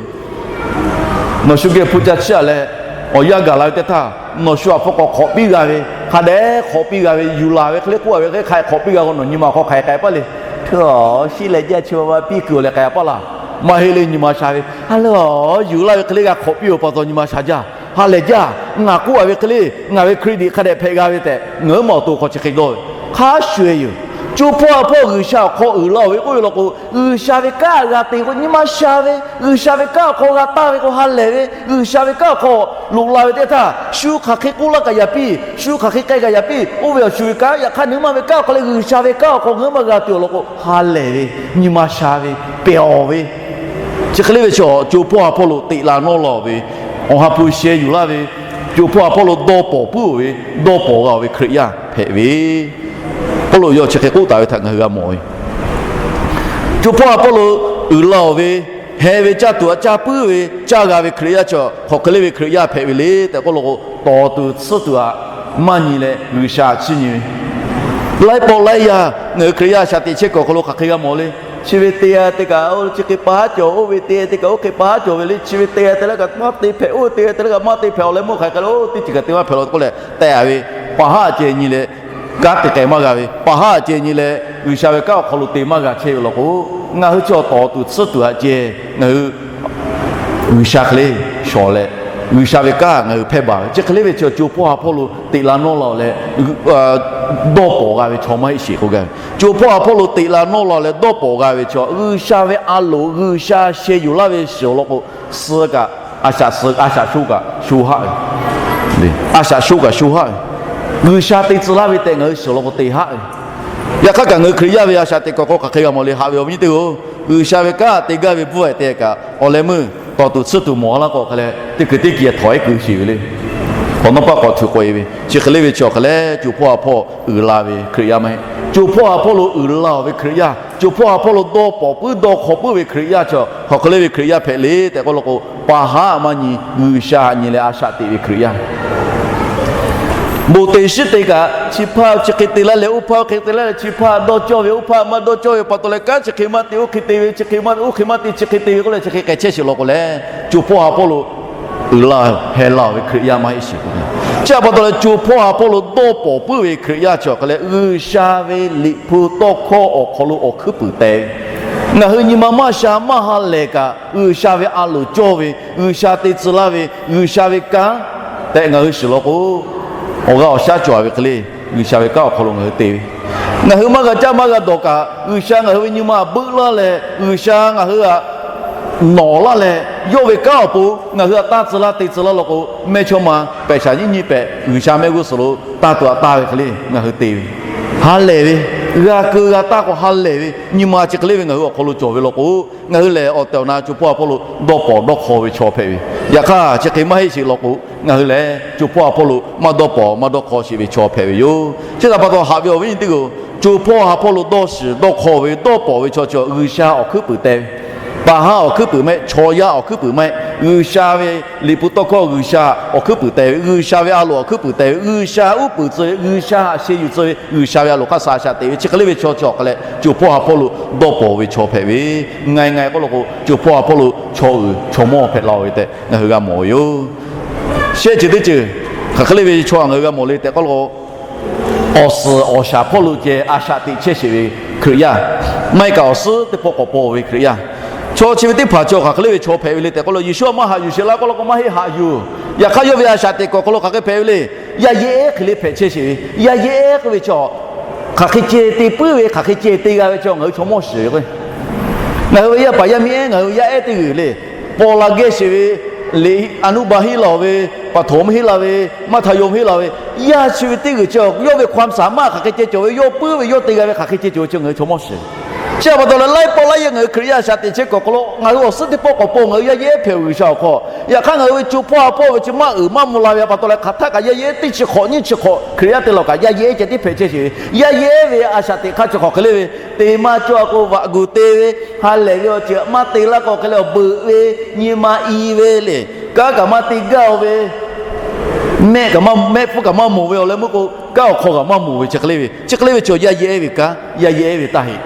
nawˬ shu geh hpu ca chiˇ-a leh, awˬ yanˇ gaˬ la ve teˇ htaˇ, nawˬ shu awˬ hpfuhˇ k'awꞈ hk'awꞈ piˇ g'a ve, hk'a dehꞈ hk'awꞈ piˇ g'a ve, yuˬ laˬ ve hk'e le k'oˆ-a ve hk'e le, hk'a hk'awꞈ piˇ g'a k'o, nawˬ nyi ma awˬ hk'aw hk'aˬ hk'e k'ai paˇ le. Htu-a, shiˉ leh jaˇ chi ma ma piˇ kuiˬ-oˬ leh k'ai-a paˇ laˇ. Maˇ heˆ le, nyi ma sha ve, ha lehˬ, yuˬ laˇ ve hk'e le g'a hk'awꞈ piˇ-oˬ pa taw nyi ma sha jaˇ. Ha lehˬ jaˇ. Ngaˬ k'oˆ-a ve hk'e le, ngaˬ ve credit hk'a dehꞈ hpehꞈ g'a ve tehꞈ ngaˬ hui ma awˬ to hk'aw chi hk'e dawˇ ve, hk'a shuˍ-e yoˬ. Co hpawˇ ha hpawˇ G'uiˬsha awˬ hk'aw uiˍ la-oˬ ve k'oˆ ve law k'o, G'uiˬsha ve kanˉ g'a te k'o, nyi ma sha ve, G'uiˬsha ve kanˉ awˬ hk'aw g'a taˇ ve k'o, ha lehˬ ve, G'uiˬsha ve kanˉ awˬ hk'aw loꞈ la ve teˇ htaˇ, shu hk'aˬ hk'e k'oˆ laˇ kaꞈ yaꞈ piˇ, shu hk'aˬ hk'e k'ai kaꞈ yaꞈ piˇ, oˇ ve awˬ shu ve kanˉ, yaꞈ hk'aˇ nawˬ hui ma ve kanˉ awˬ hk'aw leh G'uiˬsha ve kanˉ awˬ hk'aw ngaˬ hui ma g'a tuˬ awˬ lawn k'o, ha lehˬ ve, nyi ma sha ve, pehˬ-awˬ ve, chi hk'e le ve chaw, co hpawˇ ha hpawˇ lo teꞈ la nawˇ la-oˬ ve, awˬ ha hpu sheh yuˬ laˇ ve, co hpawˇ ha hpawˇ lo dawˇ pawˍ puiˉ-oˬ ve, dawˇ pawˍ g'a-oˬ ve Hkriꞈ yaˇ hpehꞈ ve, Pawˇluꞈ yawˇ chi hk'e k'oˆ taˍ ve htaꞈ ngaˬ hui g'a mawˬ ve, co hpawˇ ha hpawˇ lo uiˍ la-oˬ ve, heh ve caˇ tuˬ aꞈ caˇ puiˉ ve caˇ g'a ve Hkriꞈ yaˇ chi hk'aˬ hk'e le ve Hkriꞈ yaˇ hpehꞈ ve le tehꞈ k'oˆ law k'o, tawˍ tuˬ tsuhˇ tuˬ aꞈ maˇ nyi leh G'uiˬsha chiˇ nyi ve, laiˉ pawˆ laiˉ yaˇ ngaˬ hui Hkriꞈ yaˇ shaꞈ teꞈ chehˇ kuiˬ awˬ hk'aw lo hk'aˬ hk'e g'a mawˬ le. Chi ve te-a te kaꞈ, chi hk'e pa haˉ cawˬ, oˇ ve te-a te kaꞈ, oˇ hk'e pa haˉ cawˬ ve le. Chi ve te-a te leh kaꞈ maˇ te hpehꞈ, oˇ ve te-a te leh kaꞈ maˇ te hpehꞈ, awˬ leh meuˇ hk'aˬ hk'e le, oˇ teˇ ceuˬ kaꞈ te maˇ hpehꞈ law k'oˆ leh tehꞈ-a ve, pa haˉ ceh nyi leh kanˉ te k'ai maˇ g'a ve, pa haˉ ceh nyi leh G'uiˬsha ve kanˉ awˬ hk'aw lo te maˇ g'a chehˇ ve law k'o, ngaˬ hui chi awˬ tawˍ tuˬ tsuhˇ tuˬ aꞈ ceh ngaˬ hui G'uiˬsha hk'e le shawˍ leh, G'uiˬsha ve kanˉ ngaˬ hui hpehˇ baˬ ve, chi hk'e le ve chi co hpawˇ ha hpawˇ lo teꞈ la nawˇ la-oˬ leh dawˇ pawˍ g'a ve chaw maˇ heˆ sheˍ k'oˆ gaˇ ve. Co hpawˇ ha hpawˇ lo teꞈ la nawˇ la leh dawˇ pawˍ g'a ve chaw, G'uiˬsha ve a loˍ G'uiˬsha sheh yuˬ laˇ ve shiˍ awˬ lawn k'o, suh kaꞈ a shaꞈ suh, a shaꞈ sho kaꞈ sho haˆ ve, a shaꞈ sho kaꞈ sho haˆ ve, G'uiˬsha te tcuh laˇ ve tehꞈ ngaˬ hui shiˍ awˬ lawn k'o te haˆ ve. Yaꞈ hk'aˇ kaꞈ ngaˬ hui Hkriꞈ yaˇ ve a shaꞈ teꞈ kuiˬ hk'aw hk'aˬ hk'e g'a mawˬ le, haꞈ ve awˬ viˉ nyi teˇ-oˬ, G'uiˬsha ve kanˉ te gaˇ ve bvuhˇ-e te kaꞈ awˬ leh meuˇ tawˍ tuˬ tsuhˇ tuˬ mawˬ laˇ k'o hk'a leh teˇ kuiˬ teˇ kiˬ htawnˍ-e kuiˬ sheˍ ve le. Hk'awꞈ nawˉ paˆ k'awꞈ htuꞈ k'oꞈ-e ve, chi hk'e le ve chi awˬ hk'a leh co hpawˇ ha hpawˇ uiˍ la ve Hkriꞈ yaˇ maˇ heˆ. Co hpawˇ ha hpawˇ lo uiˍ la-oˬ ve Hkriꞈ yaˇ, co hpawˇ ha hpawˇ lo dawˇ pawˍ puiˉ dawˇ hk'awꞈ puiˉ ve Hkriꞈ yaˇ chi hk'aˬ hk'e le ve Hkriꞈ yaˇ hpehꞈ le tehꞈ k'oˆ law k'o, pa haˉ maˇ nyi, G'uiˬsha htaꞈ nyi leh a shaꞈ teꞈ ve Hkriꞈ yaˇ. Bon te shiˉ te kaꞈ, chi hpaˇ chi hk'e te laˇ leh, oˇ hpaˇ hk'e te laˇ leh, chi hpaˇ dawˇ cawˇ ve, oˇ hpaˇ maˇ dawˇ cawˇ ve pa taw leh, kanˉ chi hk'e maˇ te, oˇ hk'e te ve, chi hk'e maˇ, oˇ hk'e maˇ te, chi hk'e te ve k'oˆ leh chi hk'e k'ai chehˇ sheˍ law k'o leh, co hpawˇ ha hpawˇ lo uiˍ la heh la-oˬ ve Hkriꞈ yaˇ maˇ heˆ sheˍ k'o. Chi htaꞈ pa taw leh co hpawˇ ha hpawˇ lo dawˇ pawˍ puiˉ ve Hkriꞈ yaˇ chi awˬ hk'a leh G'uiˬsha ve liꞈ hpu tawˇ hkawˇ awˬ hk'aw lo awˬ hkuiˉ puiˍ teh ve, ngaˬ hui nyi ma maˇ sha maˇ ha lehˬ kaꞈ G'uiˬsha ve a loˍ cawˇ ve, G'uiˬsha te tcuh laˇ ve, G'uiˬsha ve kanˉ tehꞈ ngaˬ hui shiˍ law k'o, awˬ g'aˇ awˬ shaˉ cawˬ-a ve hk'e le, G'uiˬsha ve kanˉ awˬ hk'aw lo ngaˬ hui te ve, ngaˬ hui maˇ g'a caˇ maˇ g'a dawˬ kaꞈ, G'uiˬsha ngaˬ hui ve nyi ma htaꞈ beuˆ laˇ leh, G'uiˬsha ngaˬ hui htaꞈ nawˬ laˇ leh, yawˇ ve kanˉ awˬ pon ngaˬ hui htaꞈ tanˇ tcuh laˇ te tcuh laˇ law k'o, mehˇchawˇma pehꞈ shaˍ nyiˉ nyiˇ pehꞈ G'uiˬsha mehˆ g'uˇ suhˍ lo tanˇ tuˬ htaꞈ tanˇ ve hk'e le ngaˬ hui te ve, ha lehˬ ve, g'a keu g'a tanˇ k'o ha lehˬ ve nyi ma chi hk'e le ve ngaˬ hui awˬ hk'aw lo cawˬ ve law k'o, ngaˬ hui lehˬ awˬ tehˬ awˬ na co hpawˇ ha hpawˇ lo dawˇ pawnˍ dawˇ hk'aw ve chaw hpehꞈ ve. Yaꞈ hk'aˇ chi hk'e maˇ heˆ sheˍ law k'o, ngaˬ hui lehˬ co hpawˇ ha hpawˇ lo maˇ dawˇ pawnˍ maˇ dawˇ hk'aw sheˍ ve chaw hpehꞈ ve yoˬ. Chi htaꞈ pa taw haꞈ ve awˬ viˉ nyi teˇ g'aˇ, co hpawˇ ha hpawˇ lo dawˇ shiˍ dawˇ hk'aw ve dawˇ pawnˍ ve chaw chi G'uiˬsha awˬ hkuiˉ puiˍ teh ve, paˍ haˉ awˬ hkuiˉ puiˍ maˇ heˆ, chaw yaˇ awˬ hkuiˉ puiˍ maˇ heˆ, G'uiˬsha ve Liꞈ hpu tawˇ hkawˇ G'uiˬsha awˬ hkuiˉ puiˍ teh ve, G'uiˬsha ve a loˍ awˬ hkuiˉ puiˍ teh ve, G'uiˬsha uˉ peunˍ tcuh ve, G'uiˬsha haꞈ sheh yuˬ tcuh ve, G'uiˬsha ve a loˍ hk'aˇ suh a shaꞈ teꞈ ve chi hk'e le ve chaw chi awˬ hk'a leh co hpawˇ ha hpawˇ lo dawˇ pawnˍ ve chaw hpehꞈ ve, nga nga k'oˆ law k'o, co hpawˇ ha hpawˇ lo chaw uiˍ chaw mawˇ hpehꞈ la ve tehꞈ ngaˬ hui g'a mawˬ ve yoˬ. Shehˆ ceuˬ teˇ ceuˬ hk'aˬ hk'e le ve chaw ngaˬ hui g'a mawˬ le tehꞈ k'oˆ law k'o, awˬ suhˍ awˬ shaˍ hpawˇ lo ceh a shaꞈ teꞈ chehˇ sheˍ ve Hkriꞈ yaˇ, maˇ heˆ kaꞈ awˬ suhˉ teˇ pawˆ k'awꞈ paw ve Hkriꞈ yaˇ, chaw chi ve teˇ hpaˍ chi hk'aˬ hk'e le ve chaw hpehꞈ ve le tehꞈ k'oˆ law, Yeˍsuˆ a maˇ haꞈ yuˬ sheˍ laˇ k'oˆ law k'o, maˇ heˆ, haꞈ yuˬ. Yaꞈ hk'aˇ yawˇ ve a shaꞈ teꞈ kuiˬ awˬ hk'aw lo hk'aˬ hk'e hpehꞈ ve le. Yaˇ yehˉ hk'e le hpehꞈ chehˇ sheˍ ve. Yaˇ yehˉ k'oˆ ve chi hk'aˬ hk'e ceh te puiˉ ve, hk'aˬ hk'e ceh te g'a ve chi ngaˬ hui chaw mawˇ shiˍ ve k'o, ngaˬ hui ve yaˇ paˍ yaˇ miˇ ehˉ, ngaˬ hui ve yaˇ ehˉ teˇ g'uiˬ le, paw la gehˇ sheˍ ve, liꞈ a nuˇ ba henˇ la ve, paˍ htoꞈ ma henˇ la ve, maˇ htaꞈ yawˇ henˇ la ve, yaˇ chi ve teˇ g'uiˬ chi yawˇ ve hk'aw shaˍ maˇ hk'aˬ hk'e ceh cawˬ ve, yawˇ puiˉ ve yawˇ te g'a ve hk'aˬ hk'e ceh cawˬ ve chi ngaˬ hui chaw mawˇ shiˍ. Chi a pa taw leh laiˉ pawˆ laiˉ yaˇ ngaˬ hui Hkriꞈ yaˇ a shaꞈ teꞈ chehˇ kuiˬ awˬ hk'aw lo ngaˬ hui awˬ suhˉ teˇ pawˆ k'awꞈ paw, ngaˬ hui yaˇ yehˉ hpehꞈ G'uiˬsha awˬ hk'aw. Yaꞈ hk'aˇ ngaˬ hui ve co hpawˇ ha hpawˇ ve chi maˇ uiˍ maˇ mvuh la ve a pa taw leh, hk'aˬ htaˆ kaꞈ yaˇ yehˉ teˇ chi hk'awꞈ nyiˇ chi hk'awꞈ Hkriꞈ yaˇ te law kaꞈ yaˇ yehˉ ceh tiˉ hpehꞈ chehˇ sheˍ ve. Yaˇ yehˉ ve a shaꞈ teꞈ hk'aˇ chi hk'aˬ hk'e le ve, teˇ maˇ cawˇ a k'o vaꞈ gu te ve, ha lehˬ ve awˬ ceuˬ maˇ te laˇ k'o hk'e le awˬ beuꞈ ve, nyi ma i ve le, kanˉ kaꞈ maˇ te gaˇ ve, mehˆ kaꞈ maˇ, mehˆ hpfuhˇ kaꞈ maˇ moˍ ve awˬ leh meuˇ k'o, kanˉ awˬ hk'aw kaꞈ maˇ moˍ ve chi hk'e le ve, chi hk'e le ve chaw yaˇ yehˉ ve kanˉ, yaˇ yehˉ ve taˇ heˆ.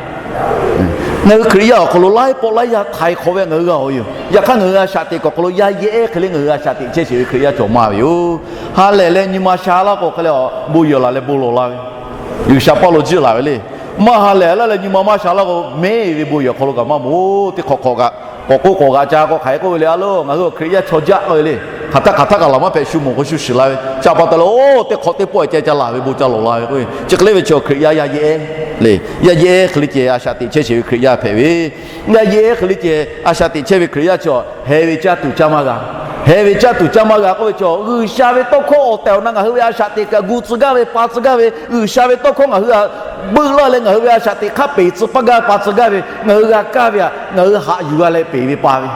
Ngaˬ hui Hkriꞈ yaˇ awˬ hk'aw lo laiˉ pawˆ laiˉ yaˇ htaiˍ hk'awꞈ ve ngaˬ hui g'a oˬ yoˬ. Yaꞈ hk'aˇ ngaˬ hui a shaꞈ teꞈ kuiˬ awˬ hk'aw lo yaˇ yehˉ hk'e le ngaˬ hui a shaꞈ teꞈ chehˇ sheˍ ve Hkriꞈ yaˇ cawˬ maˇ ve yoˬ. Ha lehˬ leh nyi ma sha laˇ k'o hk'e le, bon yehˬ laˬ leh bon lawˬ la ve, G'uiˬsha paˇ lo jiˇ laˬ ve le. Maˇ ha lehˬ laˇ leh nyi ma maˇ sha laˇ k'o, mehˉ ve bon yehˬ awˬ hk'aw lo kaꞈ maˇ moˍ. Teˇ hk'awꞈ hk'awꞈ kaꞈ k'awꞈ k'oˆ k'awꞈ g'a ca k'o hk'aˬ hk'e k'oˆ ve le, a loˬ, ngaˬ hui Hkriꞈ yaˇ chaw jaˆ k'oˆ ve le. Hk'aˬ htaˆ hk'aˬ htaˆ kaꞈ laˬ maˇ hpehꞈ, shu mawˬ k'o shu shiˍ la ve, ca pa taw leh oˇ teˇ hk'awꞈ teˇ pawˆ ceh ca laˬ ve bon ca lawˬ la ve k'o, chi hk'e le ve chaw Hkriꞈ yaˇ yaˇ yehˉ le. Yaˇ yehˉ hk'e le ceh a shaꞈ teꞈ chehˇ sheˍ ve Hkriꞈ yaˇ hpehꞈ ve. Yaˇ yehˉ hk'e le ceh a shaꞈ teꞈ chehˇ ve Hkriꞈ yaˇ chi hehˍ ve caˇ tuˬ caˇ maˇ g'a. Hehˍ ve caˇ tuˬ caˇ maˇ g'a k'oˆ ve chi G'uiˬsha ve tawˇ hkawˇ awˬ tehˬ awˬ na ngaˬ hui ve a shaꞈ teꞈ kaꞈ gu tcuh gaˇ ve pa tcuh gaˇ ve, G'uiˬsha ve tawˇ hkawˇ ngaˬ hui htaꞈ beuˆ laˇ leh ngaˬ hui ve a shaꞈ teꞈ hk'aˇ peˍ tcuh paˇ gaˇ pa tcuh gaˇ ve, ngaˬ hui g'a kaˇ ve htaꞈ ngaˬ hui haꞈ yuˬ g'a leh peˍ ve pa ve.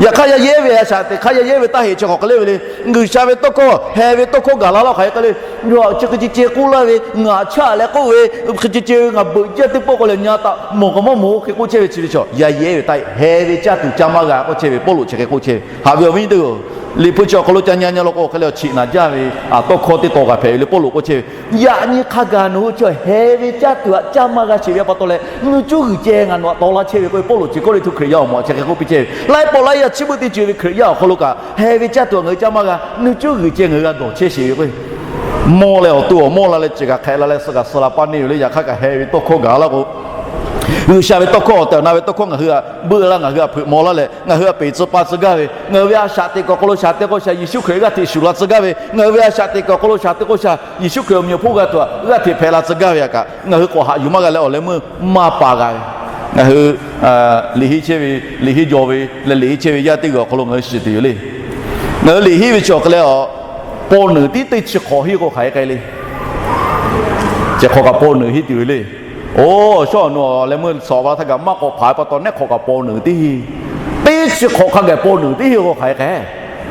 Yaꞈ hk'aˇ yaˇ yehˉ ve a shaꞈ teꞈ hk'aˇ yaˇ yehˉ ve taˇ heꞈ chi hk'awꞈ hk'e le ve le. G'uiˬsha ve tawˇ hkawˇ, hehˍ ve tawˇ hkawˇ gaˬ la laˇ hk'aˬ hk'e k'oˆ le. Yaꞈ chi hk'e ceh ceh k'oˆ laˇ ve, ngaˬ chaˆ leh k'oˆ ve, hk'e ceh ceh ve ngaˬ beuꞈ jaˇ teˇ pawˆ k'o leh nyi a taꞈ mawˬ kaꞈ maˇ mawˬ hk'e k'oˆ chehˇ ve chi ve chaw yaˇ yehˉ ve taˇ heꞈ. Hehˍ ve caˇ tuˬ caˇ maˇ g'a k'oˆ chehˇ ve Pawˇluꞈ chi hk'e k'oˆ chehˇ ve. Haꞈ ve awˬ viˉ nyi teˇ g'aˇ, Liꞈ hpu chi awˬ hk'aw lo ca nyi nyi law k'o hk'e le, chiꞈ naˍ jaˇ ve a tawˇ hkawˇ teˇ taw kaꞈ hpehꞈ ve le Pawˇluꞈ k'oˆ chehˇ ve. Yaꞈ nyi hk'a gaˬ nawˬ hui chi hehˍ ve caˇ tuˬ htaꞈ caˇ maˇ g'a sheˍ ve a pa taw leh, nuˇ cuˇ g'uiˬ ceh ngaˬ nawˬ htaꞈ tawˍ laˇ chehˇ ve k'oˆ ve Pawˇluꞈ chi k'oˆ le htu Hkriꞈ yaˇ awˬ moˍ chi hk'e k'oˆ piˇ chehˇ ve. Laiˉ pawˆ laiˉ yaˇ chi beuꞈ teˇ ceuˬ ve Hkriꞈ yaˇ awˬ hk'aw lo kaꞈ hehˍ ve caˇ tuˬ ngaˬ hui caˇ maˇ g'a, nuˇ cuˇ g'uiˬ ceh ngaˬ hui g'a dawˬ chehˇ sheˍ ve k'o, mawˇ leh awˬ to awˬ mawˇ la leh ceuˬ kaꞈ hk'ehꞈ la leh suh kaꞈ suh la paˇ neˇ ve le. Yaꞈ hk'aˇ kaꞈ hehˍ ve tawˇ hkawˇ gaˬ laˇ k'o, G'uiˬsha ve tawˇ hkawˇ awˬ tehˬ awˬ na ve tawˇ hkawˇ ngaˬ hui htaꞈ beuˆ laˇ, ngaˬ hui htaꞈ hpeuꞈ maw laˇ leh ngaˬ hui htaꞈ peˍ tcuh pa tcuh gaˇ ve, ngaˬ hui ve a shaꞈ teꞈ kuiˬ awˬ hk'aw lo shaˍ teˇ k'oˆ shaˍ Yeˍsuˆ Hkriꞈ g'aˇ hteꞈ shuˍ la tcuh gaˇ ve, ngaˬ hui ve a shaꞈ teꞈ kuiˬ awˬ hk'aw lo shaˍ teˇ k'oˆ shaˍ Yeˍsuˆ Hkriꞈ awˬ meꞈ awˬ hponˇ g'a tuˬ htaꞈ g'aˇ hteꞈ hpehꞈ la tcuh gaˇ ve htaꞈ kaꞈ ngaˬ hui k'awꞈ haꞈ yuˬ maˇ g'a leh awˬ leh meuˇ maˇ pa g'a ve, ngaˬ hui liꞈ henˇ chehˇ ve, liꞈ henˇ jaw ve leh liꞈ henˇ chehˇ ve yaˇ teˇ g'aˇ awˬ hk'aw lo ngaˬ hui shiˍ tuˬ yoˬ le. Ngaˬ hui liꞈ henˇ ve chi awˬ hk'e leh, paw nuiˬ tiˉ teˇ chi hk'awꞈ henˇ k'o hk'aˬ hk'e k'ai le. Chi hk'awꞈ kaꞈ paw nuiˬ henˇ tuˬ ve le. Oˇ, shawˉ awˬ nu awˬ leh meuˇ suhˍ awˬ pa htaˇ kaꞈ maˇ k'awꞈ hpaˍ ve pa taw, neˉ hk'awꞈ kaꞈ paw nuiˬ tiˉ henˇ. Teˇ chi hk'awꞈ hk'a gaˬ paw nuiˬ tiˉ henˇ k'o hk'aˬ hk'e k'ai.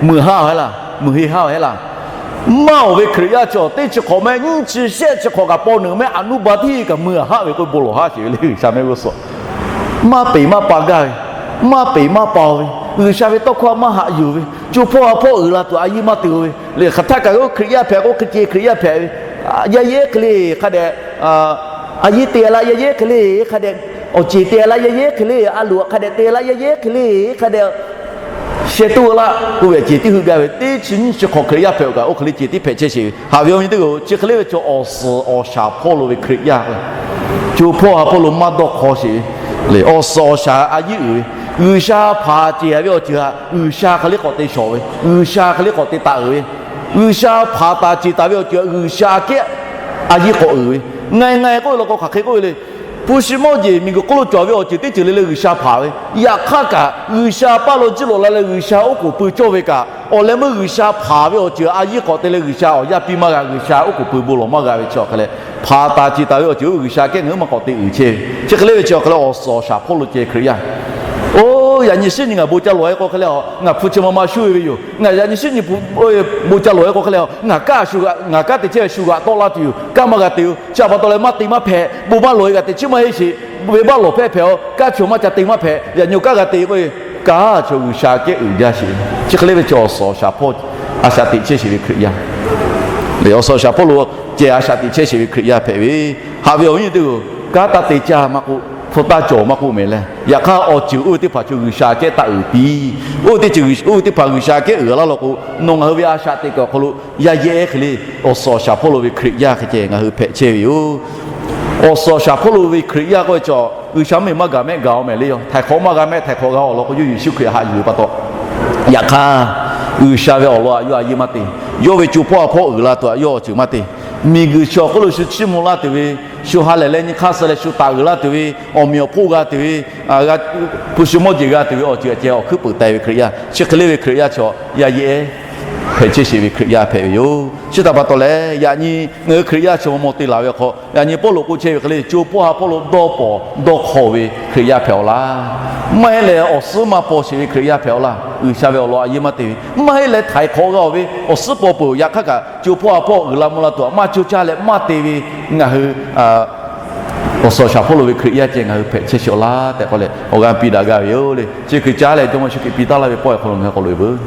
Mui haˉ hehˉ laˇ, mui henˇ haˉ hehˉ laˇ. Maˇ oˬ ve Hkriꞈ yaˇ chi teˇ chi hk'awꞈ mehˆ nyiˇ chi shehˆ chi hk'awꞈ kaꞈ paw nuiˬ mehˆ a nuˇ ba tiˉ kaꞈ mui haˆ ve k'oˆ ve bon lawˬ haˉ sheˍ ve le G'uiˬsha mehˆ g'uˇ suhˍ. Maˇ peˍ maˇ pa gaˇ ve, maˇ peˍ maˇ pa ve, G'uiˬsha ve tawˇ hkawˇ maˇ haꞈ yuˬ ve, co hpawˇ ha hpawˇ uiˍ la tuˬ a yiˇ maˇ te ve le. Hk'aˬ htaˆ kaꞈ Hkriꞈ yaˇ hpehꞈ k'o hk'e ceh Hkriꞈ yaˇ hpehꞈ ve, yaˇ yehˉ hk'e le hk'a dehꞈ, a yiˇ te laˇ, yaˇ yehˉ hk'e le hk'a dehꞈ, awˬ ceˬ te laˇ, yaˇ yehˉ hk'e le a loꞈ hk'a dehꞈ te laˇ, yaˇ yehˉ hk'e le hk'a dehꞈ sheh toˇ laˇ k'oˆ ve ceˬ tiˉ hui gaˇ ve, teˇ chi nyiˇ chi hk'awꞈ Hkriꞈ yaˇ hpehꞈ kaꞈ oˇ hk'e le ceˬ tiˉ hpehꞈ chehˇ sheˍ ve. Haꞈ ve awˬ viˉ nyi teˇ g'aˇ, chi hk'e le ve chaw awˬ suhˍ awˬ shaˍ hpawˇ lo ve Hkriꞈ yaˇ k'o, co hpawˇ ha hpawˇ lo maˇ dawˇ hk'aw sheˍ ve le. Awˬ suhˍ awˬ shaˍ a yiˇ uiˍ ve, G'uiˬsha hpanˍ ceˬ ve awˬ ceuˬ htaꞈ G'uiˬsha hk'e le k'awꞈ te shawˍ ve, G'uiˬsha hk'e le k'awꞈ te taˍ uiˍ ve, G'uiˬsha hpanˍ taˍ ceˬ taˍ ve awˬ ceuˬ htaꞈ G'uiˬsha kehˉ a yiˇ k'awꞈ uiˍ ve, ngaˬ ngaˬ k'oˆ ve law k'o hk'aˬ hk'e k'oˆ ve le. Hpu shi mawˇ jeˬ miˬguiˬ hk'oˆ lo cawˬ ve awˬ ceuˬ teˇ ceuˬ le le G'uiˬsha hpanˍ ve, yaꞈ hk'aˇ kaꞈ G'uiˬsha paˇ lo jiˇ loꞈ la leh G'uiˬsha oˉ k'oˍ pui cawˇ ve kaꞈ, awˬ leh meuˇ G'uiˬsha hpanˍ ve awˬ ceuˬ a yiˇ hk'awꞈ te leh G'uiˬsha awˬ yaˇ piˇ maˇ g'a, G'uiˬsha oˉ k'oˍ pui bon lawˬ maˇ g'a ve chi awˬ hk'aˬ leh, hpanˍ taˍ ciˍ taˍ ve awˬ ceuˬ G'uiˬsha kehˉ ngaˬ hui maˇ k'awꞈ te uiˍ chehˇ ve. Chi hk'e le ve chi awˬ hk'aˬ leh awˬ suhˍ awˬ shaˍ hpawˇ lo ceh Hkriꞈ yaˇ, oˇ yaꞈ nyi shiˉ nyi ngaˬ bon ca lawˬ e k'o hk'e leh, ngaˬ hpu chi ma ma shuˉ ve yoˬ. Ngaˬ yaꞈ nyi shiˉ nyi bon ca lawˬ e k'o hk'e leh, ngaˬ kanˉ te chehˇ ve shu g'aꞈ tawˆ laˇ tuˬ yoˬ. Kanˉ maˇ g'a te yoˬ. Chi htaꞈ pa taw leh maˇ te maˇ hpehꞈ, bon maˇ lawˬ e g'a te chiˉ maˇ heˆ sheˍ. Ve maˇ lawˬ hpehˇ hpehꞈ-o. Kanˉ chi maˇ ca te maˇ hpehꞈ. Yaꞈ nyi kanˉ g'a te k'o, kanˉ chi G'uiˬsha kehˉ uiˍ jaˇ sheˍ. Chi hk'e le ve chi awˬ suhˍ awˬ shaˍ hpawˇ a shaꞈ teꞈ chehˇ sheˍ ve Hkriꞈ yaˇ, awˬ suhˍ awˬ shaˍ hpawˇ lo ceh a shaꞈ teꞈ chehˇ sheˍ ve Hkriꞈ yaˇ hpehꞈ ve, haꞈ ve awˬ viˉ nyi teˇ-oˬ, kanˉ taˇ te caˇ maˇ k'oˆ, hpu taˇ cawˬ maˇ k'oˆ mehˍ leh, yaꞈ hk'aˇ awˬ ceuˬ oˇ ve teˇ hpaˍ chi G'uiˬsha kehˉ taˇ uiˍ piˇ. Oˇ ve teˇ ceuˬ oˇ ve teˇ hpaˍ G'uiˬsha kehˉ uiˍ laˇ law k'o, nawˬ ngaˬ hui ve a shaꞈ teꞈ kuiˬ awˬ hk'aw lo yaˇ yehˇ hk'e le, awˬ suhˍ awˬ shaˍ hpawˇ lo ve Hkriꞈ yaˇ hk'e ceh ngaˬ hui hpehꞈ chehˇ ve yoˬ. Awˬ suhˍ awˬ shaˍ hpawˇ lo ve Hkriꞈ yaˇ k'oˆ ve chaw, G'uiˬsha mvuhˇmiˬ maˇ gaˬ mehˆ gaˬ-o mehˍ le yoˬ. Htaiˍ hk'awꞈ maˇ g'a mehˆ, htaiˍ hk'awꞈ g'a awˬ lawn k'o, yawˇ Yeˍsuˆ Hkriꞈ haꞈ yuˬ ve pa taw. Yaꞈ hk'aˇ, G'uiˬsha ve awˬ lawn aꞈ yawˇ a yeˇ maˇ te. Yawˇ ve co hpawˇ ha hpawˇ uiˍ la tuˬ aꞈ yawˇ awˬ ceuˬ maˇ te. Miˬguiˬ chi awˬ hk'oˆ lo shu chiˇ mvuh laˇ tuˬ ve, shu ha lehˬ leh nyi hk'aˇ suh leh shu taˍ uiˍ laˇ tuˬ ve, awˬ meꞈ awˬ hponˇ g'a tuˬ ve, hpu shi mawˇ jeˬ g'a tuˬ ve awˬ ceuˬ aꞈ ceh awˬ hkuiˉ puiˍ taˍ ve Hkriꞈ yaˇ, chi hk'e le ve Hkriꞈ yaˇ chaw yaˇ yehˇ hpehꞈ chehˇ sheˍ ve Hkriꞈ yaˇ hpehꞈ ve yoˬ. Chi htaꞈ pa taw leh, yaꞈ nyi ngaˬ hui Hkriꞈ yaˇ chaw mawˇ mawˇ te laˬ ve awˬ hk'aw, yaꞈ nyi Pawˇluꞈ k'oˆ chehˇ ve hk'e le, co hpawˇ ha hpawˇ lo dawˇ pawnˍ dawˇ hk'aw ve Hkriꞈ yaˇ hpehꞈ-aw laˇ. Maˇ heˆ leh awˬ suhˉ maˇ paw sheˍ ve Hkriꞈ yaˇ hpehꞈ-aw laˇ. G'uiˬsha ve awˬ lawn aꞈ yeˇ maˇ te ve, maˇ heˆ leh htaiˍ hk'awꞈ g'a-oˬ ve awˬ suhˉ paw peuˬ. Yaꞈ hk'aˇ kaꞈ co hpawˇ ha hpawˇ uiˍ la mvuh la tuˬ aꞈ maˇ co caˇ leh maˇ te ve ngaˬ hui awˬ suhˍ awˬ shaˍ hpawˇ lo ve Hkriꞈ yaˇ ceh ngaˬ hui hpehꞈ chehˇ sheˍ-aw laˇ tehꞈ k'oˆ leh awˬ g'aˇ piˇ daꞈ gaˇ ve yoˬ le. Chi Hkriꞈ caˉ leh Jawˇmawˇ Yeˍsuˆ Hkriꞈ piˇ taˉ laˇ ve pawehˇ awˬ hk'aw lo ngaˬ hui k'awꞈ loꞈ-e veuˬ.